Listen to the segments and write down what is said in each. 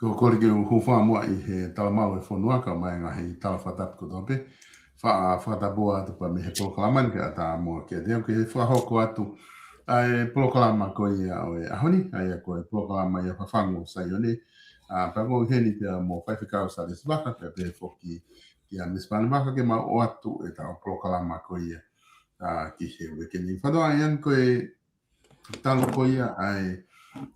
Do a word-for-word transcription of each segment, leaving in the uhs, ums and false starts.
Ko e kole ke u hūfanga muʻa ʻi he talamalu ʻo e fonua kae ʻumaʻā e ngaahi tala fakatapu kotoa pē. Fa-, fakatapu atu pea mei he polokalama ni ke ʻatā muʻa kiate au ke fakahoko atu ʻa e polokalama ko ia ʻo e ʻaho ni, ʻa ia ko e polokalama ia Fafangu ʻo Saione. ʻA, pea ko eni pea mo Faifekau Salesi Vaka, pea pehē foki kia Misi Pane Vaka ke mau ʻoatu ʻetau polokalama ko ia, ʻa, ki he uike ni. Fatoa ia ko e talu ko ia ʻa e,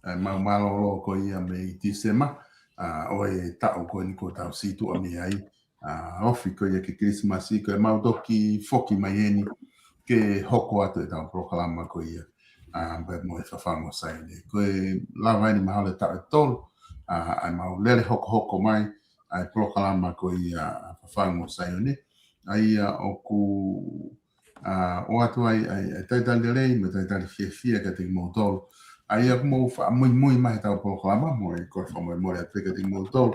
ʻa e mau mālōlō ko ia mei Tīsema, ʻa, ʻo e taʻu ko eni kuo tau situʻa mei ai, ʻa, ofi ko ia ki he Kilisimasi, ko e mau toki foki mai eni ke hoko atu ʻetau polokalama ko ia, ʻa, pea mo e Fafangu ʻo Saione. Ko e lava eni mahalo e taʻu ʻe tolu, ʻa, ʻa e mau lele hokohoko mai ʻa e polokalama ko ia Fafangu ʻo Saione. ʻA ia ʻoku ʻa, ʻoatu ai ʻa e, ʻa e talitali lelei mo e talitali fiefia kiate kimoutolu. ʻA ia ʻoku mou faʻa muimui mai heʻetau polokalama, mo e kole fakamolemole atu kiate kimoutolu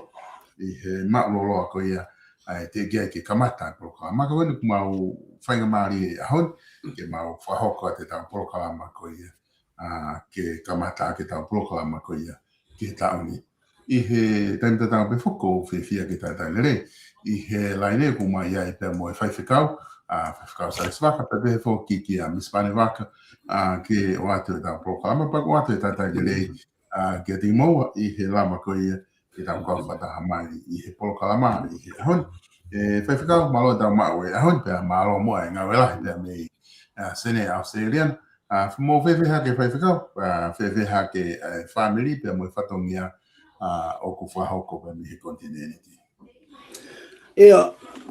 ʻi he maʻulōloa ko ia ʻa e teʻeki ai ke kamata e polokalama. Ka ko eni ʻoku mau faingamālie he ʻaho ni ke mau fakahoko atu ʻetau polokalama ko ia, ʻa, ke kamata ʻaki ʻetau polokalama ko ia ki he taʻu ni. ʻI he taimi tatau pē foki ʻoku ou fiefia ke talitali lelei ʻi he laine ʻoku ʻomai ai pea mo e Faifekau, ʻa, Faifekau Salesi Vaka, pea pehē foki kia Misi Pane Vaka, ʻa, ke ʻoatu ʻetau polokalama, pea ʻoatu e talitali lelei, ʻa, kiate kimoua ʻi he lava ko ia ke tau kau fakataha mai ʻi he polokalama ʻi he ʻaho ni. ʻE, Faifekau, mālō ʻetau maʻu e ʻaho ni, pea mālō muʻa e ngāue lahi pea mei, ʻa, Senē, ʻAositelēlia. ʻA, mou fēfē hake Faifekau, ʻa, fēfē hake, ʻa, fāmili pea mo e fatongia, ʻa, ʻoku fakahoko pea mei he konitinēniti. ʻIo,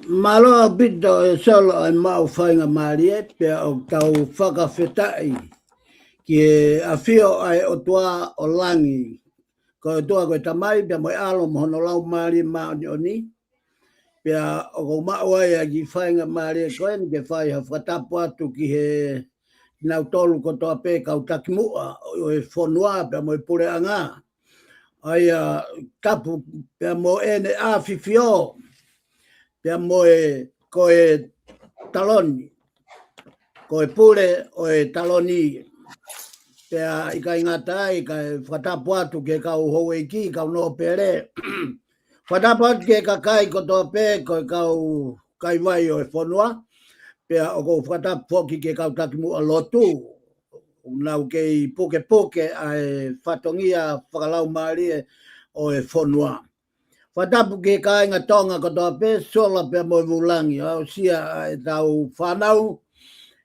mālō ʻaupito ʻe Solo ʻa e maʻu faingamālie, pea ʻoku tau fakafetaʻi ki he ʻafio ʻa e ʻOtua ʻo langi, ko e ʻOtua ko e Tamai, pea mo e ʻAlo mo hono Laumālie Māʻoniʻoni. Pea ʻoku ou maʻu ai ʻa e kiʻi faingamālie ko eni ke fai ha fakatapu atu ki he kinautolu kotoa pē kau takimuʻa ʻo e fonua pea mo e puleʻanga. ʻA ia tapu pea mo ʻene ʻafifio, pea mo e ko e taloni, ko e pule ʻo e taloni. Pea ʻikai ngata ai, kae fakatapu atu ki he kau houʻeiki, kau nōpele. Fakatapu atu ki he kakai kotoa pē, ko e kau kaivai ʻo e fonua. Pea ʻoku ou fakatapu foki ki he kau takimuʻa lotu. ʻOku nau kei pukepuke ʻa e fatongia fakalaumālie ʻo e fonua. Fakatapu ki he kāinga Tonga kotoa pē, Sola pea mo e Vulangi, aʻusia ʻa ʻetau fānau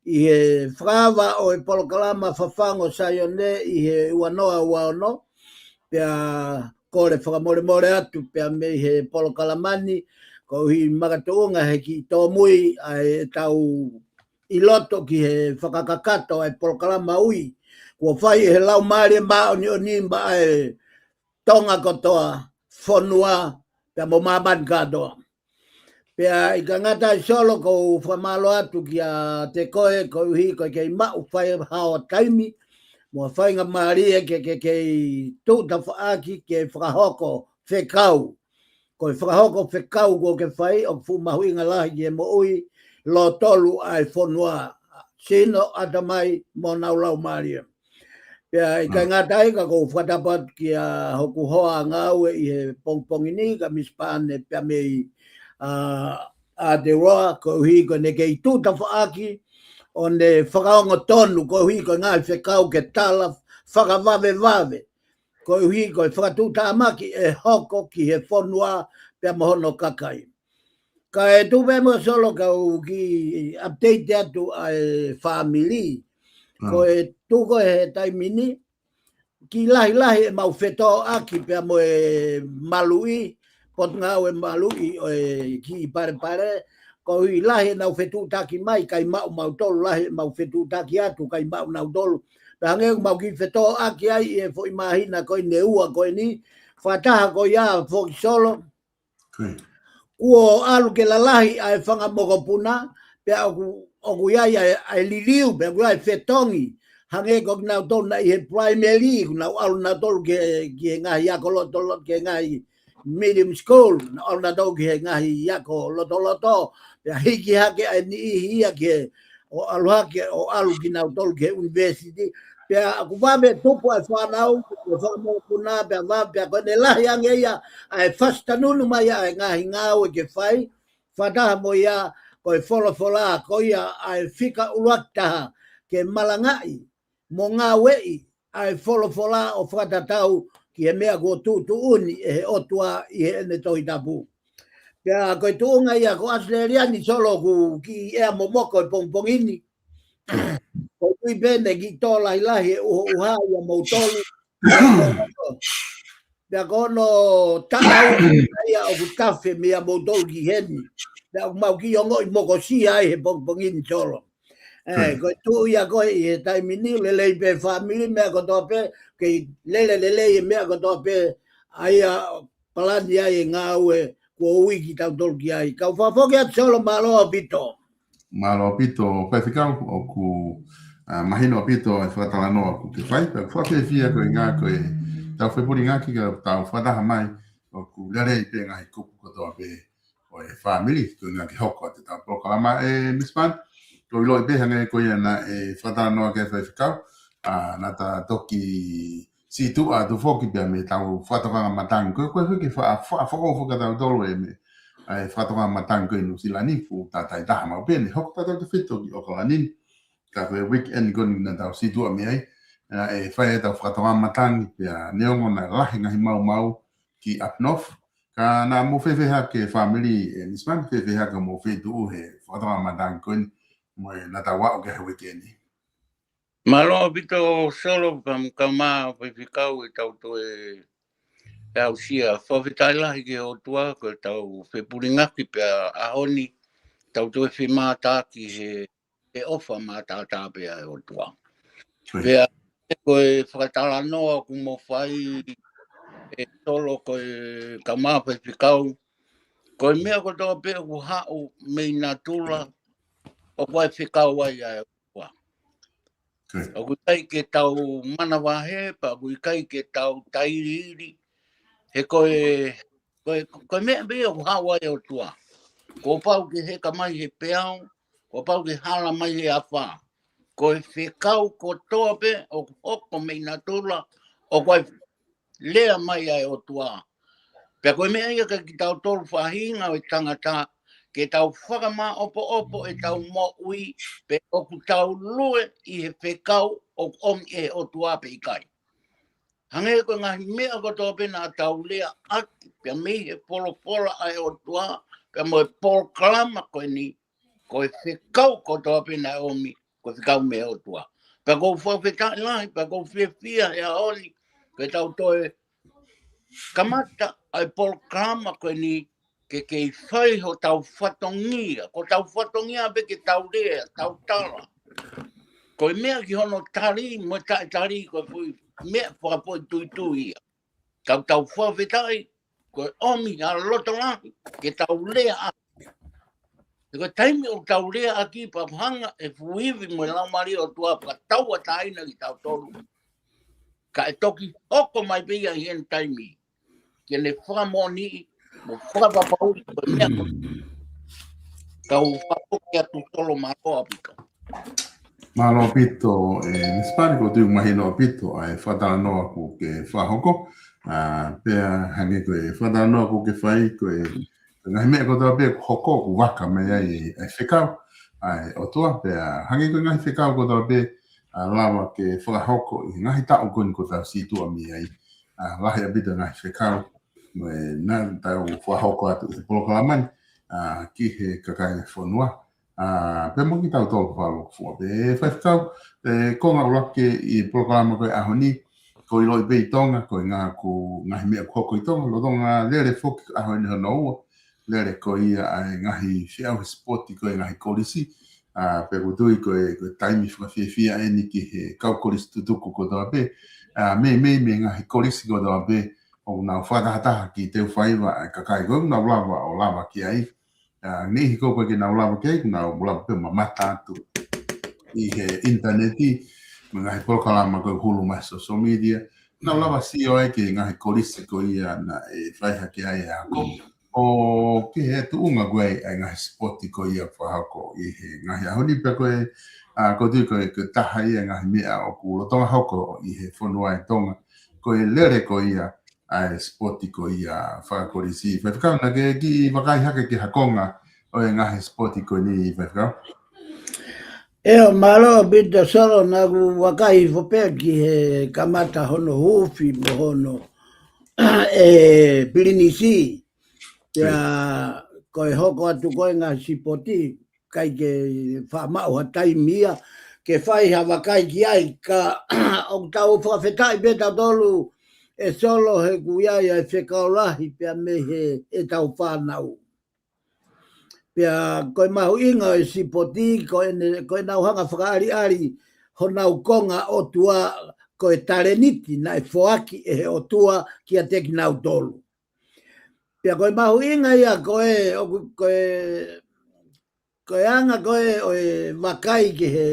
ʻi he fakaava ʻo e polokalama Fafangu ʻo Saione ʻi he ua noa ua ono, pea kole fakamolemole atu pea mei he polokalama ni, koeʻuhi makatuʻunga he kiʻi tōmui ʻa ʻetau ʻi loto ki he fakakakato ʻa e polokalama ui, kuo fai ʻe he Laumālie Māʻoniʻoni maʻa e Tonga kotoa, fonua, pea mo māmani kātoa. Pea ʻikai ngata ai Solo, ʻoku ou fakamālō atu kiate koe, koeʻuhi ko e kei maʻu fai hao taimi, mo e faingamālie ke, ke, kei tuʻu tafaʻaki ke fakahoko fekau. Ko e fakahoko fekau kuo ke fai ʻoku fuʻu mahuʻinga lahi ki he moʻui lōtolu ʻa e fonua, sino, ʻatamai mo honau laumālie. Pea ʻikai ngata ai ka ʻoku ou fakatapu atu kia hoku hoa ngāue ʻi he pongipongi ni, ka Misi Pane pea mei, ʻa, Aotearoa, koeʻuhi ko ʻene kei tuʻu tafaʻaki ʻo ne fakaongo tonu, koeʻuhi ko e ngaahi fekau ke tala fakavavevave, koeʻuhi ko e fakatuʻutāmaki ʻe hoko ki he fonua pea mo hono kakai. Kae tuku pē muʻa Solo kau kiʻi update atu ʻa e fāmili. Ko e tuʻu ko ē he taimi ni, kiʻi lahilahi ʻemau fetōʻaki pea mo e maluʻi, potungāue maluʻi ʻo e kiʻi palepale, koeʻuhi lahi ʻenau fetuʻutaki mai, ʻikai maʻu mautolu, lahi ʻemau fetuʻutaki atu, ʻikai maʻu nautolu. Pea hangē ʻoku mau kiʻi fetōʻaki ai ʻi he foʻi māhina ko eni ʻe ua ko eni, fakataha ko ia foki Solo. Kuo ʻalu ke lalahi ʻa e fanga mokopuna, pea ʻoku, ʻoku ʻi ai ʻa e, ʻa e liliu, pea ʻoku ʻi ai e fetongi. Hangē ko kinautolu naʻe ʻi he primary, kuo nau ʻalu nautolu ki he, ki he ngaahi ako lotoloto, ki he ngaahi medium school, nau ʻalu nautolu ki he ngaahi ako lotoloto, pea hiki hake ʻa e niʻihi ia ki he, ʻo ʻalu hake, ʻo ʻalu kinautolu ki he university, Pea ʻoku vave tupu ʻa e fānau, ko e fānau kuna, pea vave, pea ko ʻene lahi ange ia ʻa e fasitanunu mai ʻa e ngaahi ngāue ke fai, fakataha mo ia, ko e folofola, ko ia ʻa e fika ʻuluaki taha, ke malangaʻi, mo ngāueʻi, ʻa e folofola ʻo fakatatau ki he meʻa kuo tuʻutuʻuni ʻe he ʻOtua ʻi heʻene Tohi Tapu. Pea ko e tuʻunga ia ko ʻAositelēlia ni Solo ʻoku kiʻi ʻea momoko he pongipongi ni. Ko e tui pē ne kiʻi tō lahilahi e ʻuhoʻuha ia moutolu. Pea ko hono taʻau ia ʻoku tafe meia moutolu ki heni. Pea ʻoku mau kiʻi ongoʻi mokosia ai he pongipongi ni Solo. ʻE, ko e tuʻu ia ko ē ʻi he taimi ni, lelei pē fāmili, meʻa kotoa pē, kei lele lelei e meʻa kotoa pē, ʻa ia palani ai e ngāue kuo ui kitautolu ki ai. Kau fakafoki atu Solo, mālō ʻaupito. Mālō ʻaupito, Faifekau, ʻoku, ʻa, mahino ʻaupito e fakatalanoa ʻoku ke fai, pea ʻoku fakafiefia ko e ngā ko e tau fepulingaki ka tau fakataha mai, ʻoku lelei pē ngaahi kupu kotoa pē ʻo e fāmili, ko e ngā ke hoko atu ʻetau polokalama ʻe Miss Pan, ko e ʻiloʻi pē hangē ko ia naʻe fakatalanoa ki ai Faifekau, ʻa, naʻa ta toki sītuʻa atu foki pea mei heʻetau fakatokanga matangi. Ko e, ko e, ko e fa-, fa-, fakaʻofoʻofa kia tautolu ʻe meʻa, ʻa e fakatokanga matangi ko ē ʻi Nuʻu Sila ni, fuʻu taatai taha maʻu pē, ne hoko tautolu ki he feituʻu ʻi ʻOkalani. Ka ko e weekend ko eni naʻa tau sītuʻa mei ai, naʻe fai ai ʻetau fakatokanga matangi, pea neongo naʻe lahi e ngaahi maumau ki up north. Ka naʻa mou fēfē hake fāmili, ʻe Miss Pan, fēfē hake mo feituʻu he fakatokanga matangi ko eni, mo e naʻa tau aʻu ki he weekend ni. Mālō ʻaupito Solo, kam-, kaeʻumaʻā Faifekau ʻetau toe aʻusia. Fakafetaʻi lahi ki he ʻOtua, ko ʻetau fepulingaki pea ʻaho ni, tau toe femātaaki he, he ʻofa matātā pē ʻa e ʻOtua. Ko ia. Pea ko e fakatalanoa ʻoku mo fai ʻe Solo ko e kaeʻumaʻā Faifekau, ko e meʻa kotoa pē ʻoku haʻu mei natula, ʻoku ʻi ai e fekau ai ʻa e ʻOtua. Ko ia. ʻOku ʻikai ke tau manavahē, pea ʻoku ʻikai ke tau tailiili. He ko e, ko e, ko e meʻa pē ʻoku haʻu ai e ʻOtua. Kuo pau ke heka mai he peau, kuo pau ke hala mai he afā. Ko e fekau kotoa pē ʻoku hoko mei natula, ʻoku ʻi ai e lea mai ʻa e ʻOtua. Pea ko e meʻa ia kia kitautolu faʻahinga ʻo e tangata, ke tau fakamaʻopoʻopo ʻetau moʻui, pe ʻoku tau lue ʻi he fekau ʻoku ʻomi ʻe he ʻOtua pe ʻikai. Hangē ko e ngaahi meʻa kotoa pē naʻa tau lea ʻaki, pea mei he folofola ʻa e ʻOtua, pea mo e polokalama ko eni, ko e fekau kotoa pē naʻe ʻomi, ko e fekau mei he ʻOtua. Pea ʻoku ou fakafetaʻi lahi, pea ʻoku ou fiefia he ʻaho ni, ke tau toe kamata ʻa e polokalama ko eni ke kei fai hotau fatongia, ko hotau fatongia pē ke tau lea, tau tala. Ko e meʻa ki hono tali, mo e taʻetali, ko e foʻi meʻa fakafoʻituitui ia. Tau tau fakafetaʻi, ko e ʻomi ʻa e loto lahi, ke tau lea ʻaki. He ko e taimi ʻoku tau lea ʻaki, pea ʻoku hanga ʻe he fuʻu ivi mo e Laumālie ʻo e ʻOtua ʻo fakatauʻatāina kitautolu. Ka ʻe toki hoko mai pē ia ʻi heʻene taimi. Ke ne fakamoʻoniʻi, mo fakapapauʻi, ko e meʻa ko. Kau fakafoki atu Solo, mālō ʻaupito. Mālō ʻaupito, ʻe Miss Pan, ʻoku ou tui ʻoku mahino ʻaupito ʻa e fakatalanoa ʻoku ke fakahoko. ʻA, pea hangē ko e fakatalanoa ʻoku ke fai, ko e, ko e ngaahi meʻa kotoa pē ʻoku hoko ʻoku vaka mai ai ʻa e fekau ʻa e ʻOtua, pea hangē ko e ngaahi fekau kotoa pē, ʻa, lava ke fakahoko ʻi he ngaahi taʻu ko eni kuo tau sītuʻa mei ai. ʻA, lahi ʻaupito e ngaahi fekau, mo e naʻa tau fakahoko atu ʻi he polokalama ni, ʻa, ki he kakai ʻo e fonua. ʻA, pea mo kitautolu fakalūkufua pē. Faifekau, ʻe, konga ʻuluaki ʻi he polokalama ko e ʻaho ni, ʻoku ʻiloʻi pē ʻi Tonga, ko e ngaahi, ko e ngaahi meʻa ʻoku hoko ʻi Tonga, lolotonga lele foki ʻaho ni hono ua, lele ko ia ʻa e ngaahi feʻauhi sipoti ko e ngaahi kolisi, ʻa, pea ʻoku ou tui ko e, ko e taimi fakafiefia eni ki he kau kolisi tutuku kotoa pē, ʻa, meimei mei he ngaahi kolisi kotoa pē, ʻoku nau fakatahataha ki he teu faiva ʻa e kakai ko ē ʻoku nau lava ʻo lava ki ai. ʻA, niʻihi ko ē ʻoku ʻikai ke nau lava ki ai, ʻoku nau lava pē ʻo mamata atu ʻi he ʻinitaneti, mo e ngaahi polokalama ko ē ʻoku hulu mai he social media. Nau lava ʻo sio ai ki he ngaahi kolisi ko ia naʻe fai hake ai e ako. ʻO ki he tuʻunga ko ē ʻa e ngaahi sipoti ko ia ʻoku fakahoko ʻi he ngaahi ʻaho ni pea ko e, ʻA, ʻoku ou tui ko e, ko e taha ia e ngaahi meʻa ʻoku lolotonga hoko ʻi he fonua ʻo Tonga, ko e lele ko ia ʻa e sipoti ko ia fakakolisi. Faifekau, naʻa ke kiʻi vakai hake ki ha konga ʻo e ngaahi sipoti ko eni, Faifekau? ʻIo, mālō ʻaupito Solo, naʻa ku vakai hifo pē ki he kamata hono huufi mo hono ʻe Pilinisi. Pea ko e hoko atu ko e ngaahi sipoti, ʻikai ke faʻa maʻu ha taimi ia ke fai ha vakai ki ai, ka ʻoku tau fakafetaʻi pē tautolu ʻe Solo he ʻoku ʻi ai ʻa e fekau lahi pea mei he ʻetau fānau. Pea ko e mahuʻinga ʻo e sipoti, ko ʻene, ko ʻenau hanga fakaʻaliʻali honau konga ʻotua, ko e talēniti naʻe foaki ʻe he ʻOtua kiate kinautolu. Pea ko e mahuʻinga ia ko e, ʻoku, ko e, ko e anga ko e ʻo e vakai ki he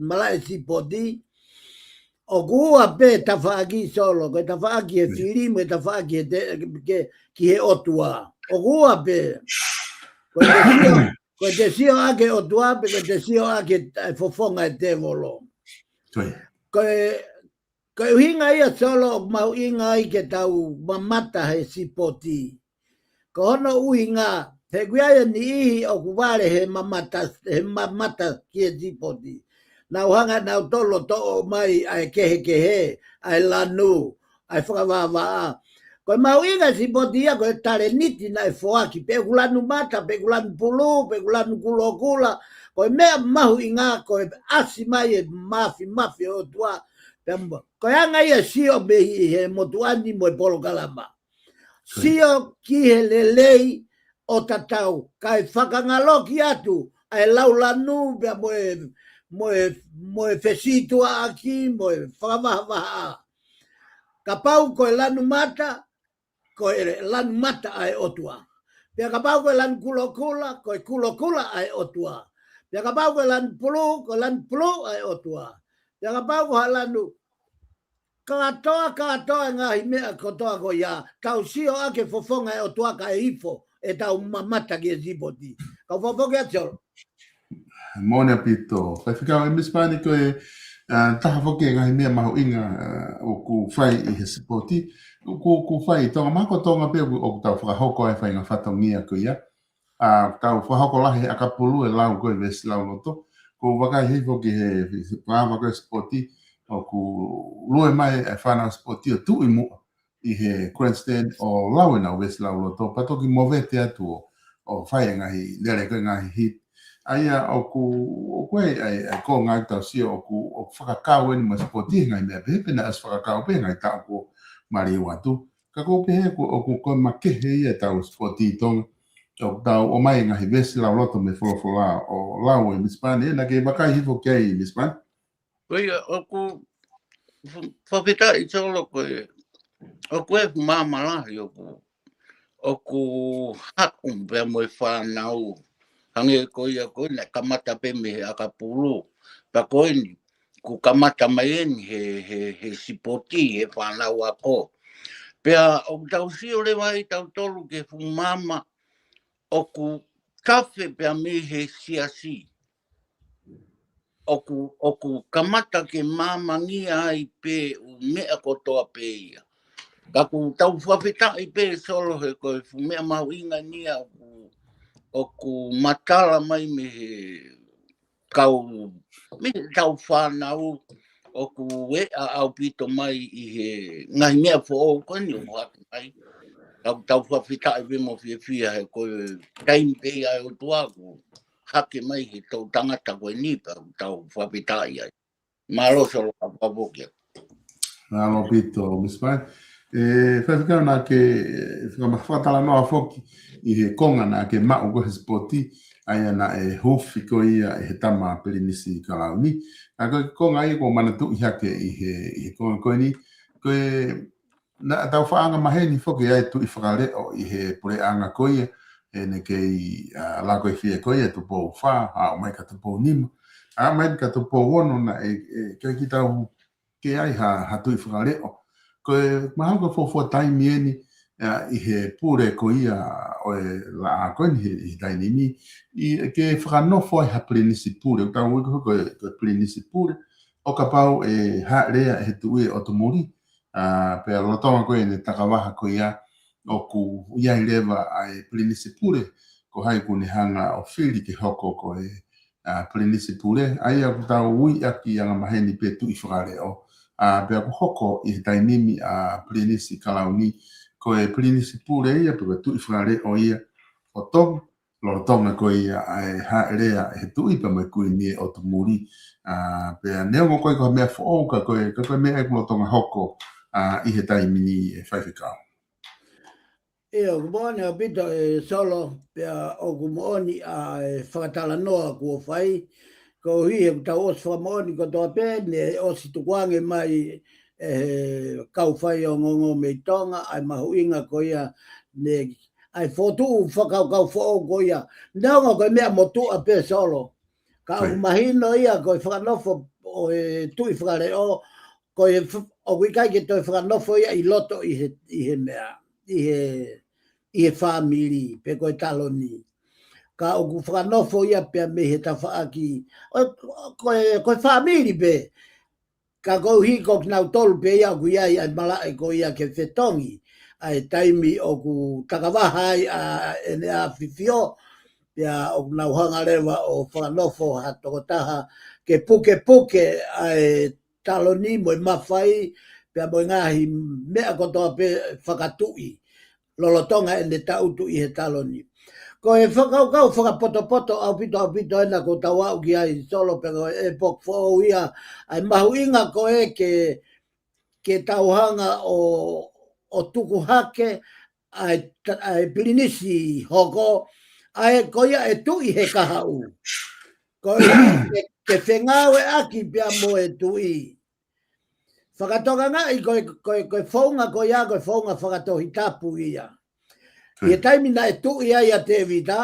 malaʻe sipoti, ʻoku ua pē tafaʻaki Solo, ko e tafaʻaki he fili mo e tafaʻaki he te-, ke, ki he ʻOtua. ʻOku ua pē. Ko e te sio, ko e te sio ʻaki ʻOtua, pe ko e te sio ʻaki e fofonga e tēvolo. Ko e, ko e ʻuhinga ia Solo ʻoku mahuʻinga ai ke tau mamata he sipoti. Ko hono ʻuhinga, he ʻoku ʻi ai e niʻihi ʻoku vale he mamata, he mamata ki he sipoti. Nau hanga nautolu ʻo toʻo mai ʻa e kehekehe, ʻa e lanu, ʻa e fakavāvāʻa. Ko e mahuʻinga e sipoti ia ko e talēniti naʻe foaki, pe ʻoku lanu mata, pe ʻoku lanu pulu, pe ʻoku lanu kulokula. Ko e meʻa mahuʻinga ko e ʻasi mai e mafimafi ʻo e ʻOtua. Pea mo-, ko e anga ia sio mei he motuʻa ni mo e polokalama. Sio ki he lelei ʻo tatau, kae fakangaloki atu ʻa e laulanu pea mo e, mo e, mo e fesītuʻaʻaki, mo e fakavahavahaʻa. Kapau ko e lanu mata, ko e lanu mata ʻa e ʻOtua. Pea kapau ko e lanu kulokula, ko e kulokula ʻa e ʻOtua. Pea kapau ko e lanu pulu, ko e lanu pulu ʻa e ʻOtua. Pea kapau ko ha lanu kātoa, kātoa e ngaahi meʻa kotoa ko ia, tau sio ʻaki e fofonga e ʻOtua kae hifo ʻetau mamata ki he sipoti. Kau fakafoki atu Solo. Moʻoni ʻaupito. Faifekau, ʻe Misipani, ko e, ʻa, taha foki e ngaahi meʻa mahuʻinga, ʻa, ʻoku fai ʻi he sipoti. ʻOku, ʻoku fai ʻi Tonga, mahalo ko Tonga pē ʻoku, ʻoku tau fakahoko ai e faʻahinga fatongia ko ia. ʻA, tau fakahoko lahi he ʻakapulu e lau ko e veesi lauloto. ʻOku ou vakai hifo ki he, he paava ko e sipoti, ʻoku lue mai e fānau sipoti ʻo tuʻu ʻi muʻa ʻi he grandstand ʻo lau ʻenau veesi lauloto, pea toki movete atu ʻo, ʻo fai e ngaahi lele ko e ngaahi hit. ʻA ia ʻoku, ʻoku ʻi ai, ʻa e, ʻa e konga ʻoku tau sio ʻoku, ʻoku fakakau eni mo e sipoti he ngaahi meʻa pehē, pe naʻe ʻosi fakakau pē he ngaahi taʻu kuo maliu atu. Ka ʻoku ou pehē ʻoku, ʻoku kei makehe ia ʻetau sipoti ʻi Tonga. ʻOku tau ʻomai e ngaahi veesi lauloto mei he folofola ʻo lau ʻe Misipani, ʻe naʻa ke vakai hifo ki ai Misipani. Ko ia, ʻoku f-, fakafetaʻi Solo ko e, ʻoku ʻi ai e fuʻu maama lahi ʻoku, ʻoku haʻu pea mo e fānau. Hangē ko ia ko ē naʻe kamata pē mei he ʻakapulu. Pea ko eni, kuo kamata mai eni he, he, he sipoti, he fānau ako. Pea ʻoku tau sio leva ai tautolu ki he fuʻu maama ʻoku tafe pea mei he siasi. ʻOku, ʻoku kamata ke maamangia ai pē ʻū meʻa kotoa pē ia. Ka ʻoku tau fakafetaʻi pē Solo he ko e fuʻu meʻa mahuʻinga eni ia ʻoku, ʻoku matala mai mei he kau, mei he kau fānau ʻoku ʻeʻa ʻaupito mai ʻi he ngaahi meʻa foʻou ko eni ʻoku hake mai. Tau, tau fakafetaʻi pē mo fiefia he ko e taimi pē ia ʻa e ʻOtua ʻoku hake mai he toʻutangata ko eni pea tau fakafetaʻi ai. Mālō Solo, ka fakafoki atu. Mālō ʻaupito, Misipani. ʻE, Faifekau, naʻa ke, ʻe, fakama-, fakatalanoa foki ʻi he konga naʻa ke maʻu ko ē he sipoti, ʻa ia naʻe huufi ko ia ʻe he tama Pilinisi Kalauni. Ka ko e konga ia ʻoku ou manatuʻi hake ʻi he, ʻi he konga ko eni, ko e naʻa tau faʻa anga maheni foki ʻa e tuʻi fakaleʻo ʻi he puleʻanga ko ia, ʻene kei, ʻa, lakoifie ko ia Tupou Fā, ʻa, ʻomai kia Tupou Nima. ʻA, mai kia Tupou Ono naʻe, ʻe, ʻikai ke tau kei ʻi ai ha, ha tuʻi fakaleʻo. Ko e mahalo ko e fuofua taimi eni, ʻa, ʻi he pule ko ia ʻo e laʻā ko eni he, he taimi ni, ʻi, ke fakanofo ai ha pilinisi pule, ʻoku tau ui ko, ko, ko e pilinisi pule, ʻo kapau ʻe hāʻele ʻa e tuʻi ʻo tumuli, ʻa, pea lolotonga ko ē ʻene takavaha ko ia ʻoku ʻi ai leva ʻa e pilinisi pule, ko hai ʻoku ne hanga ʻo fili ke hoko ko e, ʻa, pilinisi pule, ʻa ia ʻoku tau ui ʻaki ʻa e anga maheni pē tuʻi fakaleʻo, ʻa, pea ʻoku hoko ʻi he taimi ni ʻa Pilinisi Kalauni, ko e pilinisi pule ia, pe ko e tuʻi fakaleʻo ia ʻo Tonga, lolotonga ko ia ʻa e hāʻele ʻa e tuʻi pea mo e kuini ʻo tumuli, ʻa, pea neongo ko e ko ha meʻa foʻou ka ko e, ka ko e meʻa ʻoku lolotonga hoko, ʻa, ʻi he taimi ni ʻe faifekau. ʻIo, ʻoku moʻoni ʻaupito ʻe Solo, pea ʻoku moʻoni ʻa e fakatalanoa kuo fai, koeʻuhi he ʻoku tau ʻosi fakamoʻoni kotoa pē, ne ʻosi tukuange mai ʻe he kau faiongoongo mei Tonga, ʻa e mahuʻinga ko ia, ne, ʻa e fokotuʻu fakakaukau foʻou ko ia, neongo ko e meʻa motuʻa pē Solo. Ka ʻoku mahino ia ko e fakanofo ʻo e tuʻi fakaleʻo, ko e f-, ʻoku ʻikai ke toe fakanofo ia ʻi loto ʻi he, ʻi he meʻa, ʻi he, ʻi he fāmili, pe ko e taloni. Ka ʻoku fakanofo ia pea mei he tafaʻaki, ʻo, ko e, ko e fāmili pē, ka koeʻuhi ko kinautolu pē ia ʻoku ʻi ai ʻa e malaʻe ko ia ke fetongi, ʻa e taimi ʻoku takavaha ai ʻa ʻEne ʻAfifio, pea ʻoku nau hanga leva ʻo fakanofo ha tokotaha ke pukepuke ʻa e taloni mo e mafai, pea mo e ngaahi meʻa kotoa pē fakatuʻi, lolotonga ʻene tangutu ʻi he taloni. Ko e fakakaukau fakapotopoto ʻaupito ʻaupito ena ʻoku tau aʻu ki ai Solo pea ko e ʻepoki foʻou ia, ʻa e mahuʻinga ko ē ke, ke tau hanga ʻo, ʻo tuku hake, ʻa e ta-, ʻa e pilinisi hoko, ʻa e ko ia ʻe tuʻi he kahaʻu. Ko ia ke, ke fengāueʻaki pea mo e tuʻi. Fakatokangaʻi ko e, ko e, ko e founga ko ia, ko e founga fakatohitapu ia. ʻI he taimi naʻe tuʻi ai ʻa Tēvita,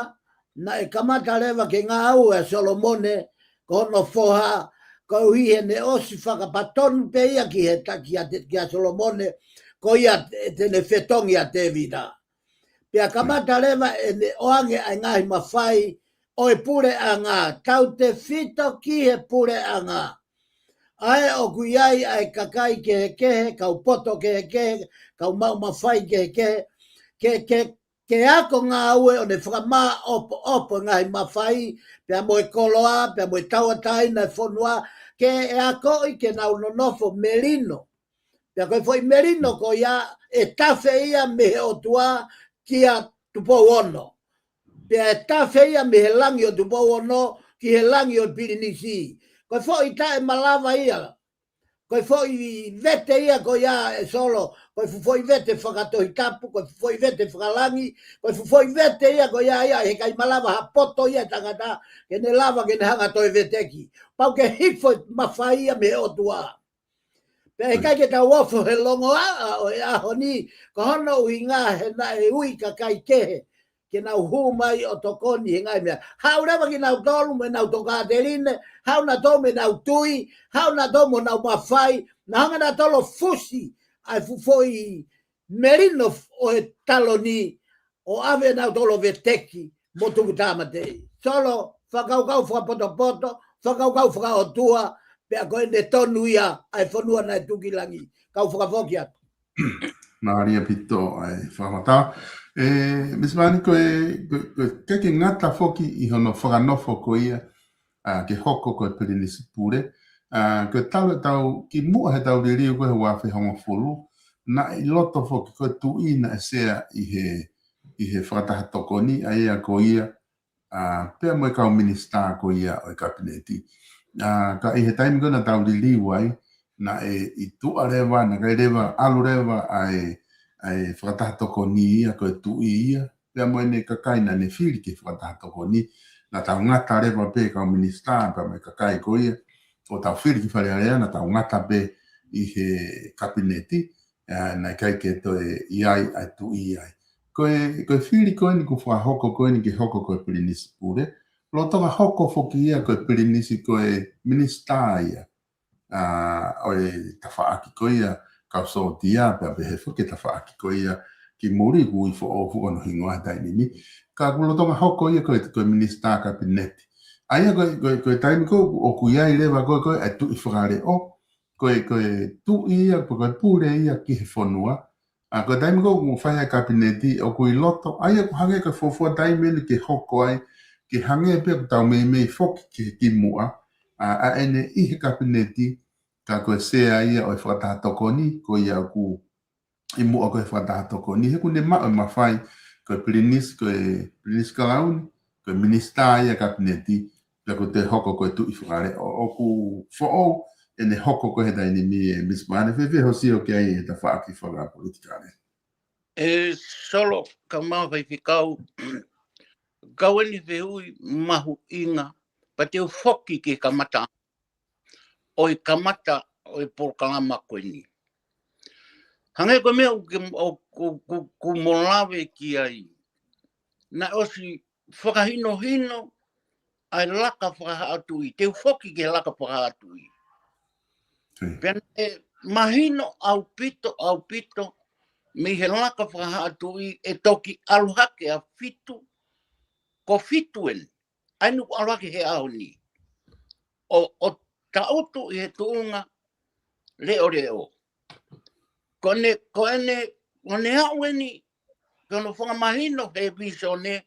naʻe kamata leva ke ngāue ʻa Solomone, ko hono foha, koeʻuhi he ne ʻosi fakapatonu pē ia ki he ta-, kia Te-, kia Solomone, ko ia te-, te ne fetongi ʻa Tēvita. Pea kamata leva ʻene ʻoange ʻa e ngaahi mafai ʻo e puleʻanga, tautefito ki he puleʻanga. ʻA e ʻoku ʻi ai ʻa e kakai kehekehe, kau poto kehekehe, kau maʻu mafai kehekehe, ke, ke, ke ako ngāue ʻo ne fakamāʻopoʻopo e ngaahi mafai, pea mo e koloa, pea mo e tauʻatāina e fonua, ke ʻe akoʻi ke nau nonofo melino. Pea ko e foʻi melino ko ia ʻe tafe ia mei he ʻOtua kia Tupou Ono. Pea ʻe tafe ia mei he langi ʻo Tupou Ono ki he langi ʻo Pilinisi. Ko e foʻi taʻemalava ia. Ko e foʻi vete ia ko ia ʻe Solo. Ko e fuʻu foʻi vete fakatohitapu, ko e fuʻu foʻi vete fakalangi, ko e fuʻu foʻi vete ia ko ia ia he ʻikai malava ha poto ia tangata, ke ne lava ke ne hanga toe veteki. Pau ke hifo e mafai ia mei he ʻOtua. Pea ʻikai ke tau ofo he longoaʻa ʻo e ʻaho ni, ko hono ʻuhinga he naʻe ui kakai kehe ke nau hū mai ʻo tokoni he ngaahi meʻa. Haʻu leva kinautolu mo ʻenau tokāteline, haʻu nautolu mo ʻenau tui, haʻu nautolu mo ʻenau mafai, naʻa nau hanga nautolu ʻo fusi ʻa e fuʻu foʻi melino ʻo e taloni, ʻo ʻave nautolu ʻo veteki mo tuku tāmateʻi. Solo, fakakaukau fakapotopoto, fakakaukau fakaʻotua, pea ko ʻene tonu ia ʻa e fonua naʻe tuku ki langi. Kau fakafoki atu. Mālie ʻaupito ʻa e fakamatala. ʻE, Misi Vani, ko e, ko e, ko e ʻikai ke ngata foki ʻi hono fakanofo ko ia, ʻa, ke hoko ko e Pilinisi Pule. ʻA, ko e talu ʻetau, kimuʻa heʻetau liliu ko ē he ua afe hongofulu, naʻe ʻi loto foki ko e tuʻi naʻe sea ʻi he, ʻi he fakataha tokoni, ʻa ia ko ia, ʻa, pea mo e kau minisitā ko ia ʻo e Kapineti. ʻA, ka ʻi he taimi ko ē naʻa tau liliu ai, naʻe ʻi tuʻa leva, naʻe ʻikai leva, ʻalu leva ʻa e, ʻa e fakataha tokoni ia, ko e tuʻi ia, pea mo ʻene kakai naʻa ne fili ki he fakataha tokoni, naʻa tau ngata leva pē kau minisitā, pea mo e kakai ko ia, ʻo tau fili ki Fale Alea, naʻa tau ngata pē ʻi he Kapineti, ʻa, naʻe ʻikai ke toe ʻi ai ʻa e tuʻi ai. Ko e, ko e fili ko eni kuo fakahoko ko eni ke hoko ko e Pilinisi Pule, lolotonga hoko foki ia ko e Pilinisi ko e minisitā ia, ʻa, ʻo e tafaʻaki ko ia kau sōtia, pea pehē foki e tafaʻaki ko ia ki muli, kuo ʻi foʻou foki hono hingoa he taimi ni. Ka kuo lolotonga hoko ia ko e, ko e minisitā kapineti. ʻA ia ko e, ko e, ko e taimi ko ē ʻoku ʻi ai leva ko ē, ko e ʻa e tuʻi fakaleʻo, ko e, ko e tuʻi ia, ko e pule ia ki he fonua. ʻA ko e taimi ko ē ʻoku fai ai e kapineti, ʻoku ʻi loto, ʻa ia ʻoku hangē ko e fuofua taimi eni ke hoko ai, ke hangē pē ʻoku tau meimei foki ki he kimuʻa, ʻa, ʻa ʻene ʻi he kapineti, ka ko e sea ia ʻo e fakataha tokoni, ko ia ʻoku ʻi muʻa ko e fakataha tokoni. He ʻoku ne maʻu e mafai, ko e pilinisi, ko e pilinisi kalauni, ko e minisitā ia kapineti, pea ko e toe hoko ko e tuʻi fakaleʻo. ʻOku foʻou ʻene hoko ko ē he taimi ni, ʻe Misi Pane, fēfē hoʻo sio ki ai he tafaʻaki fakapolitikale? ʻE Solo, kae ʻumaʻā Faifekau, kau eni fehuʻi mahuʻinga, pea te u foki ki he kamata ʻo e kamata ʻo e polokalama ko eni. Hangē ko e meʻa ʻoku, ʻoku, ʻoku, ʻoku mo lave ki ai. Naʻe ʻosi fakahinohino ʻa e laka fakahaʻatuʻi, te u foki ki he laka fakahaʻatuʻi. Pea naʻe mahino ʻaupito, ʻaupito, mei he laka fakahaʻatuʻi ʻe toki ʻalu hake ʻa fitu, ko fitu eni. ʻA ia naʻe ʻalu hake he ʻaho ni. ʻO, ʻo taʻutu ʻi he tuʻunga leʻoleʻo. Ko ʻene, ko ʻene, ko ʻene aʻu eni, ko hono fakamahino he visone,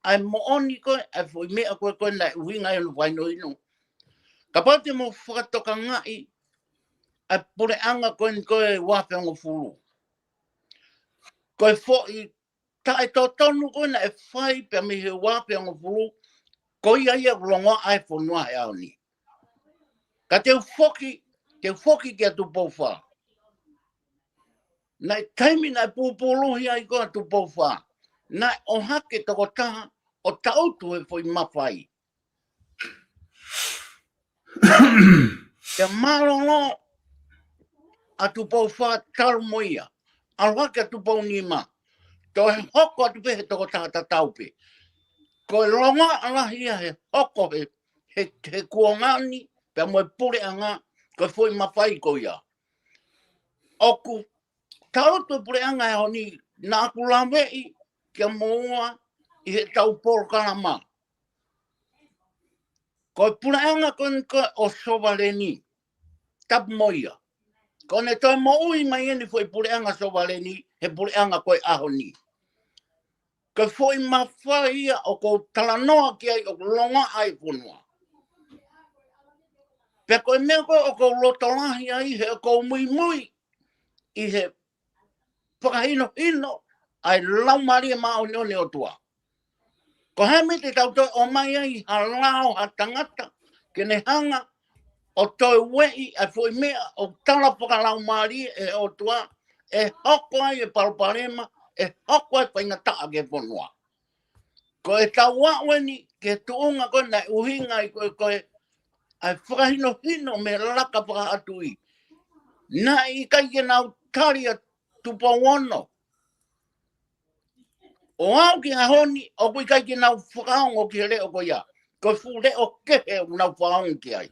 ʻa e moʻoni ko ē, ʻa e foʻi meʻa ko ē, ko ē naʻe ʻuhinga ai hono fakahinohino. Kapau te mou fakatokangaʻi, ʻa e puleʻanga ko eni ko ē ua afe hongofulu. Ko e foʻi taʻetotonu ko ē naʻe fai pea mei he ua afe hongofulu, ko ia ia ʻoku longoaʻa ai e fonua he ʻaho ni. Ka te u foki, te u foki kia Tupou Fā. Naʻe taimi naʻe pūpuluhi ai ko ē ʻa Tupou Fā. Naʻe ʻohake tokotaha ʻo taʻutu he foʻi mafai. Pea mālōlō ʻa Tupou Fā talu mo ia. ʻAlu hake ʻa Tupou Nima. Toe hoko atu pē he tokotaha tatau pē. Ko e longoaʻa lahi ia he hoko he, he, he kuonga ni, pea mo e puleʻanga, ko e foʻi mafai ko ia. ʻOku taʻutu e puleʻanga he ʻaho ni, naʻa ku laveʻi kia moua ʻi heʻetau polokalama. Ko e puleʻanga ko eni ko ē ʻo Sovaleni, tapu mo ia. Ko ʻene toe moʻui mai eni foʻi puleʻanga Sovaleni, he puleʻanga ko ē ʻaho ni. Ko e foʻi mafai ia ʻoku ou talanoa ki ai ʻoku longoaʻa ai e fonua. Pea ko e meʻa ko ē ʻoku ou loto lahi ai he ʻoku ou muimui ʻi he fakahinohino ʻa e Laumālie Māʻoniʻoni ʻo e ʻOtua. Ko e hā e meʻa te tau toe ʻomai ai ha lao ha tangata ke ne hanga ʻo toe ueʻi ʻa e foʻi meʻa ʻoku tala fakalaumālie ʻe he ʻOtua, ʻe hoko ai e palopalema, ʻe hoko ai e faingataʻa ki he fonua. Ko ʻetau aʻu eni ki he tuʻunga ko ē naʻe ʻuhinga ai ko ē, ko ē ʻa e fakahinohino mei he laka fakahaʻatuʻi. Naʻe ʻikai ke nau tali ʻa Tupou Ono. ʻO aʻu ki he ʻaho ni, ʻoku ʻikai ke nau fakaongo ki he leʻo ko ia. Ko e fuʻu leʻo kehe ʻoku nau fakaongo ki ai.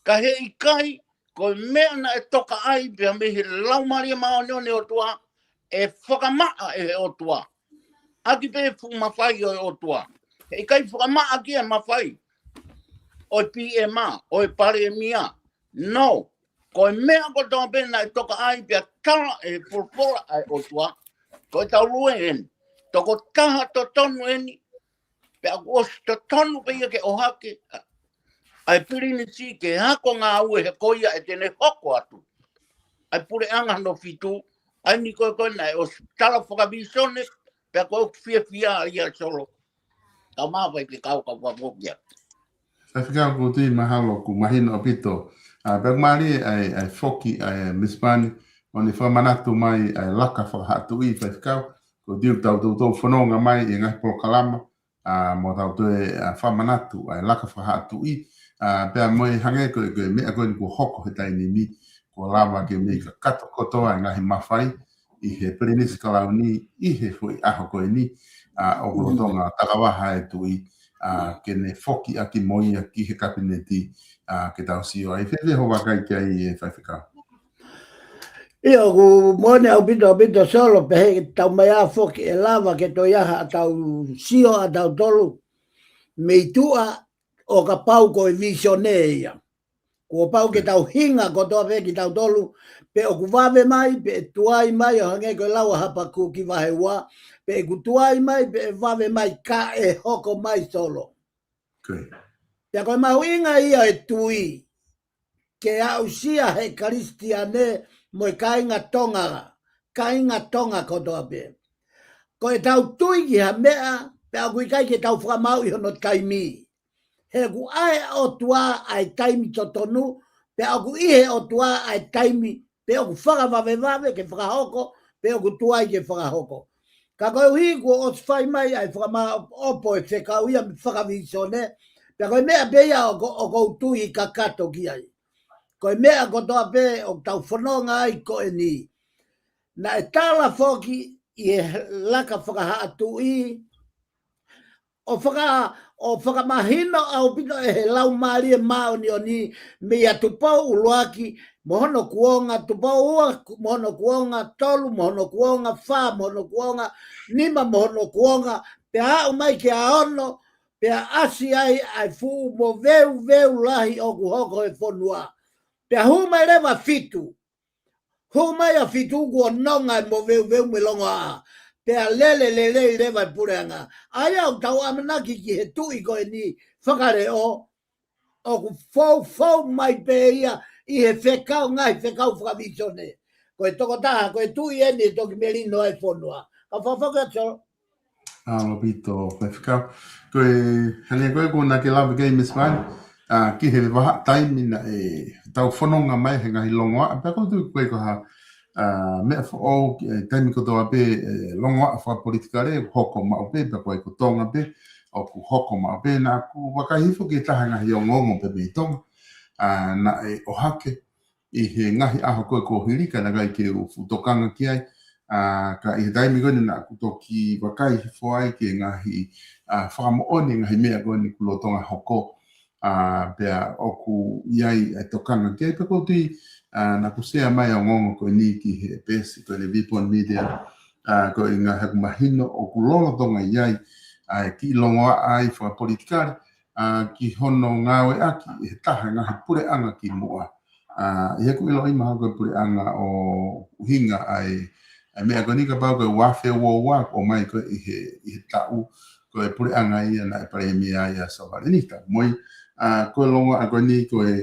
Ka heʻikai, ko e meʻa naʻe tokaʻi pea mei he Laumālie Māʻoniʻoni ʻo e ʻOtua, ʻe fakamaʻa ʻe he ʻOtua. ʻAki pē fuʻu mafai ʻo e ʻOtua. Heʻikai fakamaʻa ki he mafai ʻo e P M, ʻo e palēmia. No. Ko e meʻa kotoa pē naʻe tokaʻi pea tala ʻe he folofola ʻa e ʻOtua, ko ʻetau lue eni. Tokotaha totonu eni, pea kuo ʻosi totonu pē ia ke ʻohake ʻa e pilinisi ke ako ngāue he ko ia ʻe te ne hoko atu ʻa e puleʻanga hono fitu, ʻa eni ko ē ko ē naʻe ʻosi tala fakavisone, pea ko e fiefia ia Solo. Kae ʻumaʻā Faifekau, kau fakafoki atu. Faifekau Kuti, mahalo kuo mahino ʻaupito. ʻA, pea ʻoku mālie ʻa e, ʻa e foki ʻa e Misi Pane, ʻo ne fakamanatu mai ʻa e laka fakahaʻatuʻi Faifekau, ko e tiu tau toutou fononga mai ʻi he ngaahi polokalama, ʻa, mo tau toe, ʻa, fakamanatu ʻa e laka fakahaʻatuʻi, ʻa, pea mo e hangē ko e, ko e meʻa ko eni kuo hoko he taimi ni, kuo lava ke mei kakato kotoa e ngaahi mafai ʻi he pilinisi kalauni ʻi he foʻi ʻaho ko eni, ʻa, ʻoku lolotonga takavaha e tuʻi, ʻa, ke ne foki ʻaki mo ia ki he kapineti, ʻa, ke tau sio ai. Fēfē hoʻo vakai ki ai ʻe Faifekau? ʻIo, ʻoku moʻoni ʻaupito, ʻaupito Solo, pehē ke tau mai ā foki ʻe lava ke toe ʻi ai haʻatau sio ʻatautolu mei tuʻa ʻo kapau ko e vīsone ia. Kuo pau ke tau hinga kotoa pē kitautolu, pe ʻoku vave mai, pe ʻe tuai mai, ʻo hangē ko e lau ʻa Hapakuki vahe ua, pe ʻoku tuai mai, pe ʻe vave mai, ka ʻe hoko mai Solo. Pea ko e mahuʻinga ia e tui, ke aʻusia he Kalisitiane mo e kāinga Tonga, kāinga Tonga kotoa pē. Ko ʻetau tui ki ha meʻa, pea ʻoku ʻikai ke tau fakamaau ʻi hono taimi. He ʻoku ʻa e ʻOtua ʻa e taimi totonu, pea ʻoku ʻi he ʻOtua ʻa e taimi, pe ʻoku fakavavevave ke fakahoko, pe ʻoku tuai ke fakahoko. Ka koeʻuhi kuo ʻosi fai mai ʻa e fakamāʻopoʻopo e fekau ia mei he fakavīsone, pea ko e meʻa pē ia ʻoku, ʻoku ou tui kakato ki ai. Ko e meʻa kotoa pē ʻoku tau fononga ai ko eni. Naʻe tala foki ʻi he laka fakahaʻatuʻi, ʻo faka-, ʻo fakamahino ʻaupito ʻe he Laumālie Māʻoniʻoni, meia Tupou ʻuluaki mo hono kuonga, Tupou ua mo hono kuonga, tolu mo hono kuonga, fā mo hono kuonga, nima mo hono kuonga, pea aʻu mai ki he ono, pea ʻasi ai ʻa e fuʻu moveuveu lahi ʻoku hoko he fonua. Pea hū mai leva fitu. Hū mai ʻa fitu kuo nonga e moveuveu mo e longoaʻa. Pea lele lelei leva e puleʻanga. ʻA ia ʻoku tau ʻamanaki ki he tuʻi ko eni fakaleʻo, ʻoku foufou mai pē ia ʻi he fekau, ngaahi fekau fakavīsone. Ko e tokotaha, ko e tuʻi eni ʻe toki melino ai e fonua. Ka fafaka tō. ʻA, ʻaupito, Faifekau. Ko e, hangē ko e ʻoku na ke lave ki ai Miss Vine, ʻa, ki he vahaʻa taimi naʻe tau fononga mai he ngaahi longoaʻa, pea ʻoku ou tui ko e ko ha, ʻa, meʻa foʻou ki he taimi kotoa pē, ʻe, longoaʻa fakapolitikale, hoko maʻu pē, pea ko e ko Tonga pē, ʻoku hoko maʻu pē, naʻa ku vakai hifo ki he taha ngaahi ongoongo pē mei Tonga, ʻa, naʻe ʻohake, ʻi he ngaahi ʻaho ko ē kuo hili ka naʻe ʻikai ke u fuʻu tokanga ki ai. ʻA, ka ʻi he taimi ko eni naʻa ku toki vakai hifo ai ki he ngaahi, ʻa, fakamoʻoni ngaahi meʻa ko eni kuo lolotonga hoko. ʻA, pea ʻoku ʻi ai e tokanga ki ai pea ʻoku ou tui, ʻa, naʻa ku sea mai ʻa e ongoongo ko eni ki he peesi ko eni Vipon Media. ʻA, ko e ngaahi ʻoku mahino ʻoku lolotonga ʻi ai, ʻa, e kiʻi longoaʻa ai fakapolitikale, ʻa, ki hono ngāueʻaki ʻe he taha ngaahi puleʻanga ki muʻa. ʻA, ʻi heʻeku ʻiloʻi mahalo ko e puleʻanga ʻo ʻuhinga ai, ʻa e meʻa ko eni kapau ko e uafe ua ua, ʻomai ko ē ʻi he, ʻi he taʻu, ko e puleʻanga ia naʻe palēmia ai ʻa Savalenita. Moʻoni, ʻa, ko e longoaʻa ko eni ko e,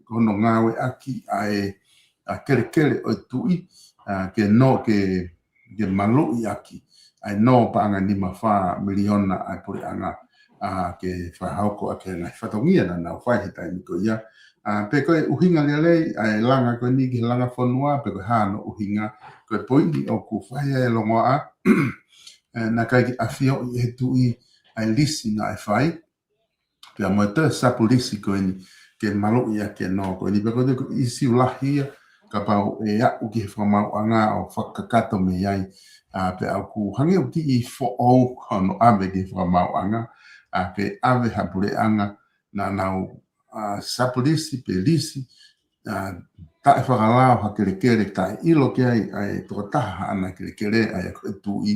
ko hono ngāueʻaki ʻa e, ʻa, kelekele ʻo e tuʻi, ʻa, ke nō ke ke maluʻi ʻaki ʻa e nō paʻanga nima fā miliona ʻa e puleʻanga, ʻa, ke fakahoko ʻaki e ngaahi fatongia naʻa nau fai he taimi ko ia. ʻA, pe ko e ʻuhinga lelei ʻa e langa ko eni ki he langa fonua, pe ko e hā hono ʻuhinga, ko e poini ʻoku fai ai e longoaʻa, ʻe, naʻe ʻikai ke ʻafioʻi ʻe he tuʻi ʻa e lisi naʻe fai, pea mo e toe sapulisi ko eni, ke maluʻi ʻaki e nō ko eni, pea ko e toe ko e ʻīsiu lahi ia, kapau ʻe aʻu ki he fakamaauʻanga ʻo fakakakato mei ai, ʻa, pea ʻoku hangē ʻoku kiʻi foʻou hono ʻave ki he fakamaauʻanga, ʻa, ke ʻave ha puleʻanga naʻa nau, ʻa, sapulisi pe lisi, ʻa, taʻefakalao ha kelekele, taʻeʻilo ki ai ʻa e tokotaha haʻana kelekele, ʻa ia ko e tuʻi,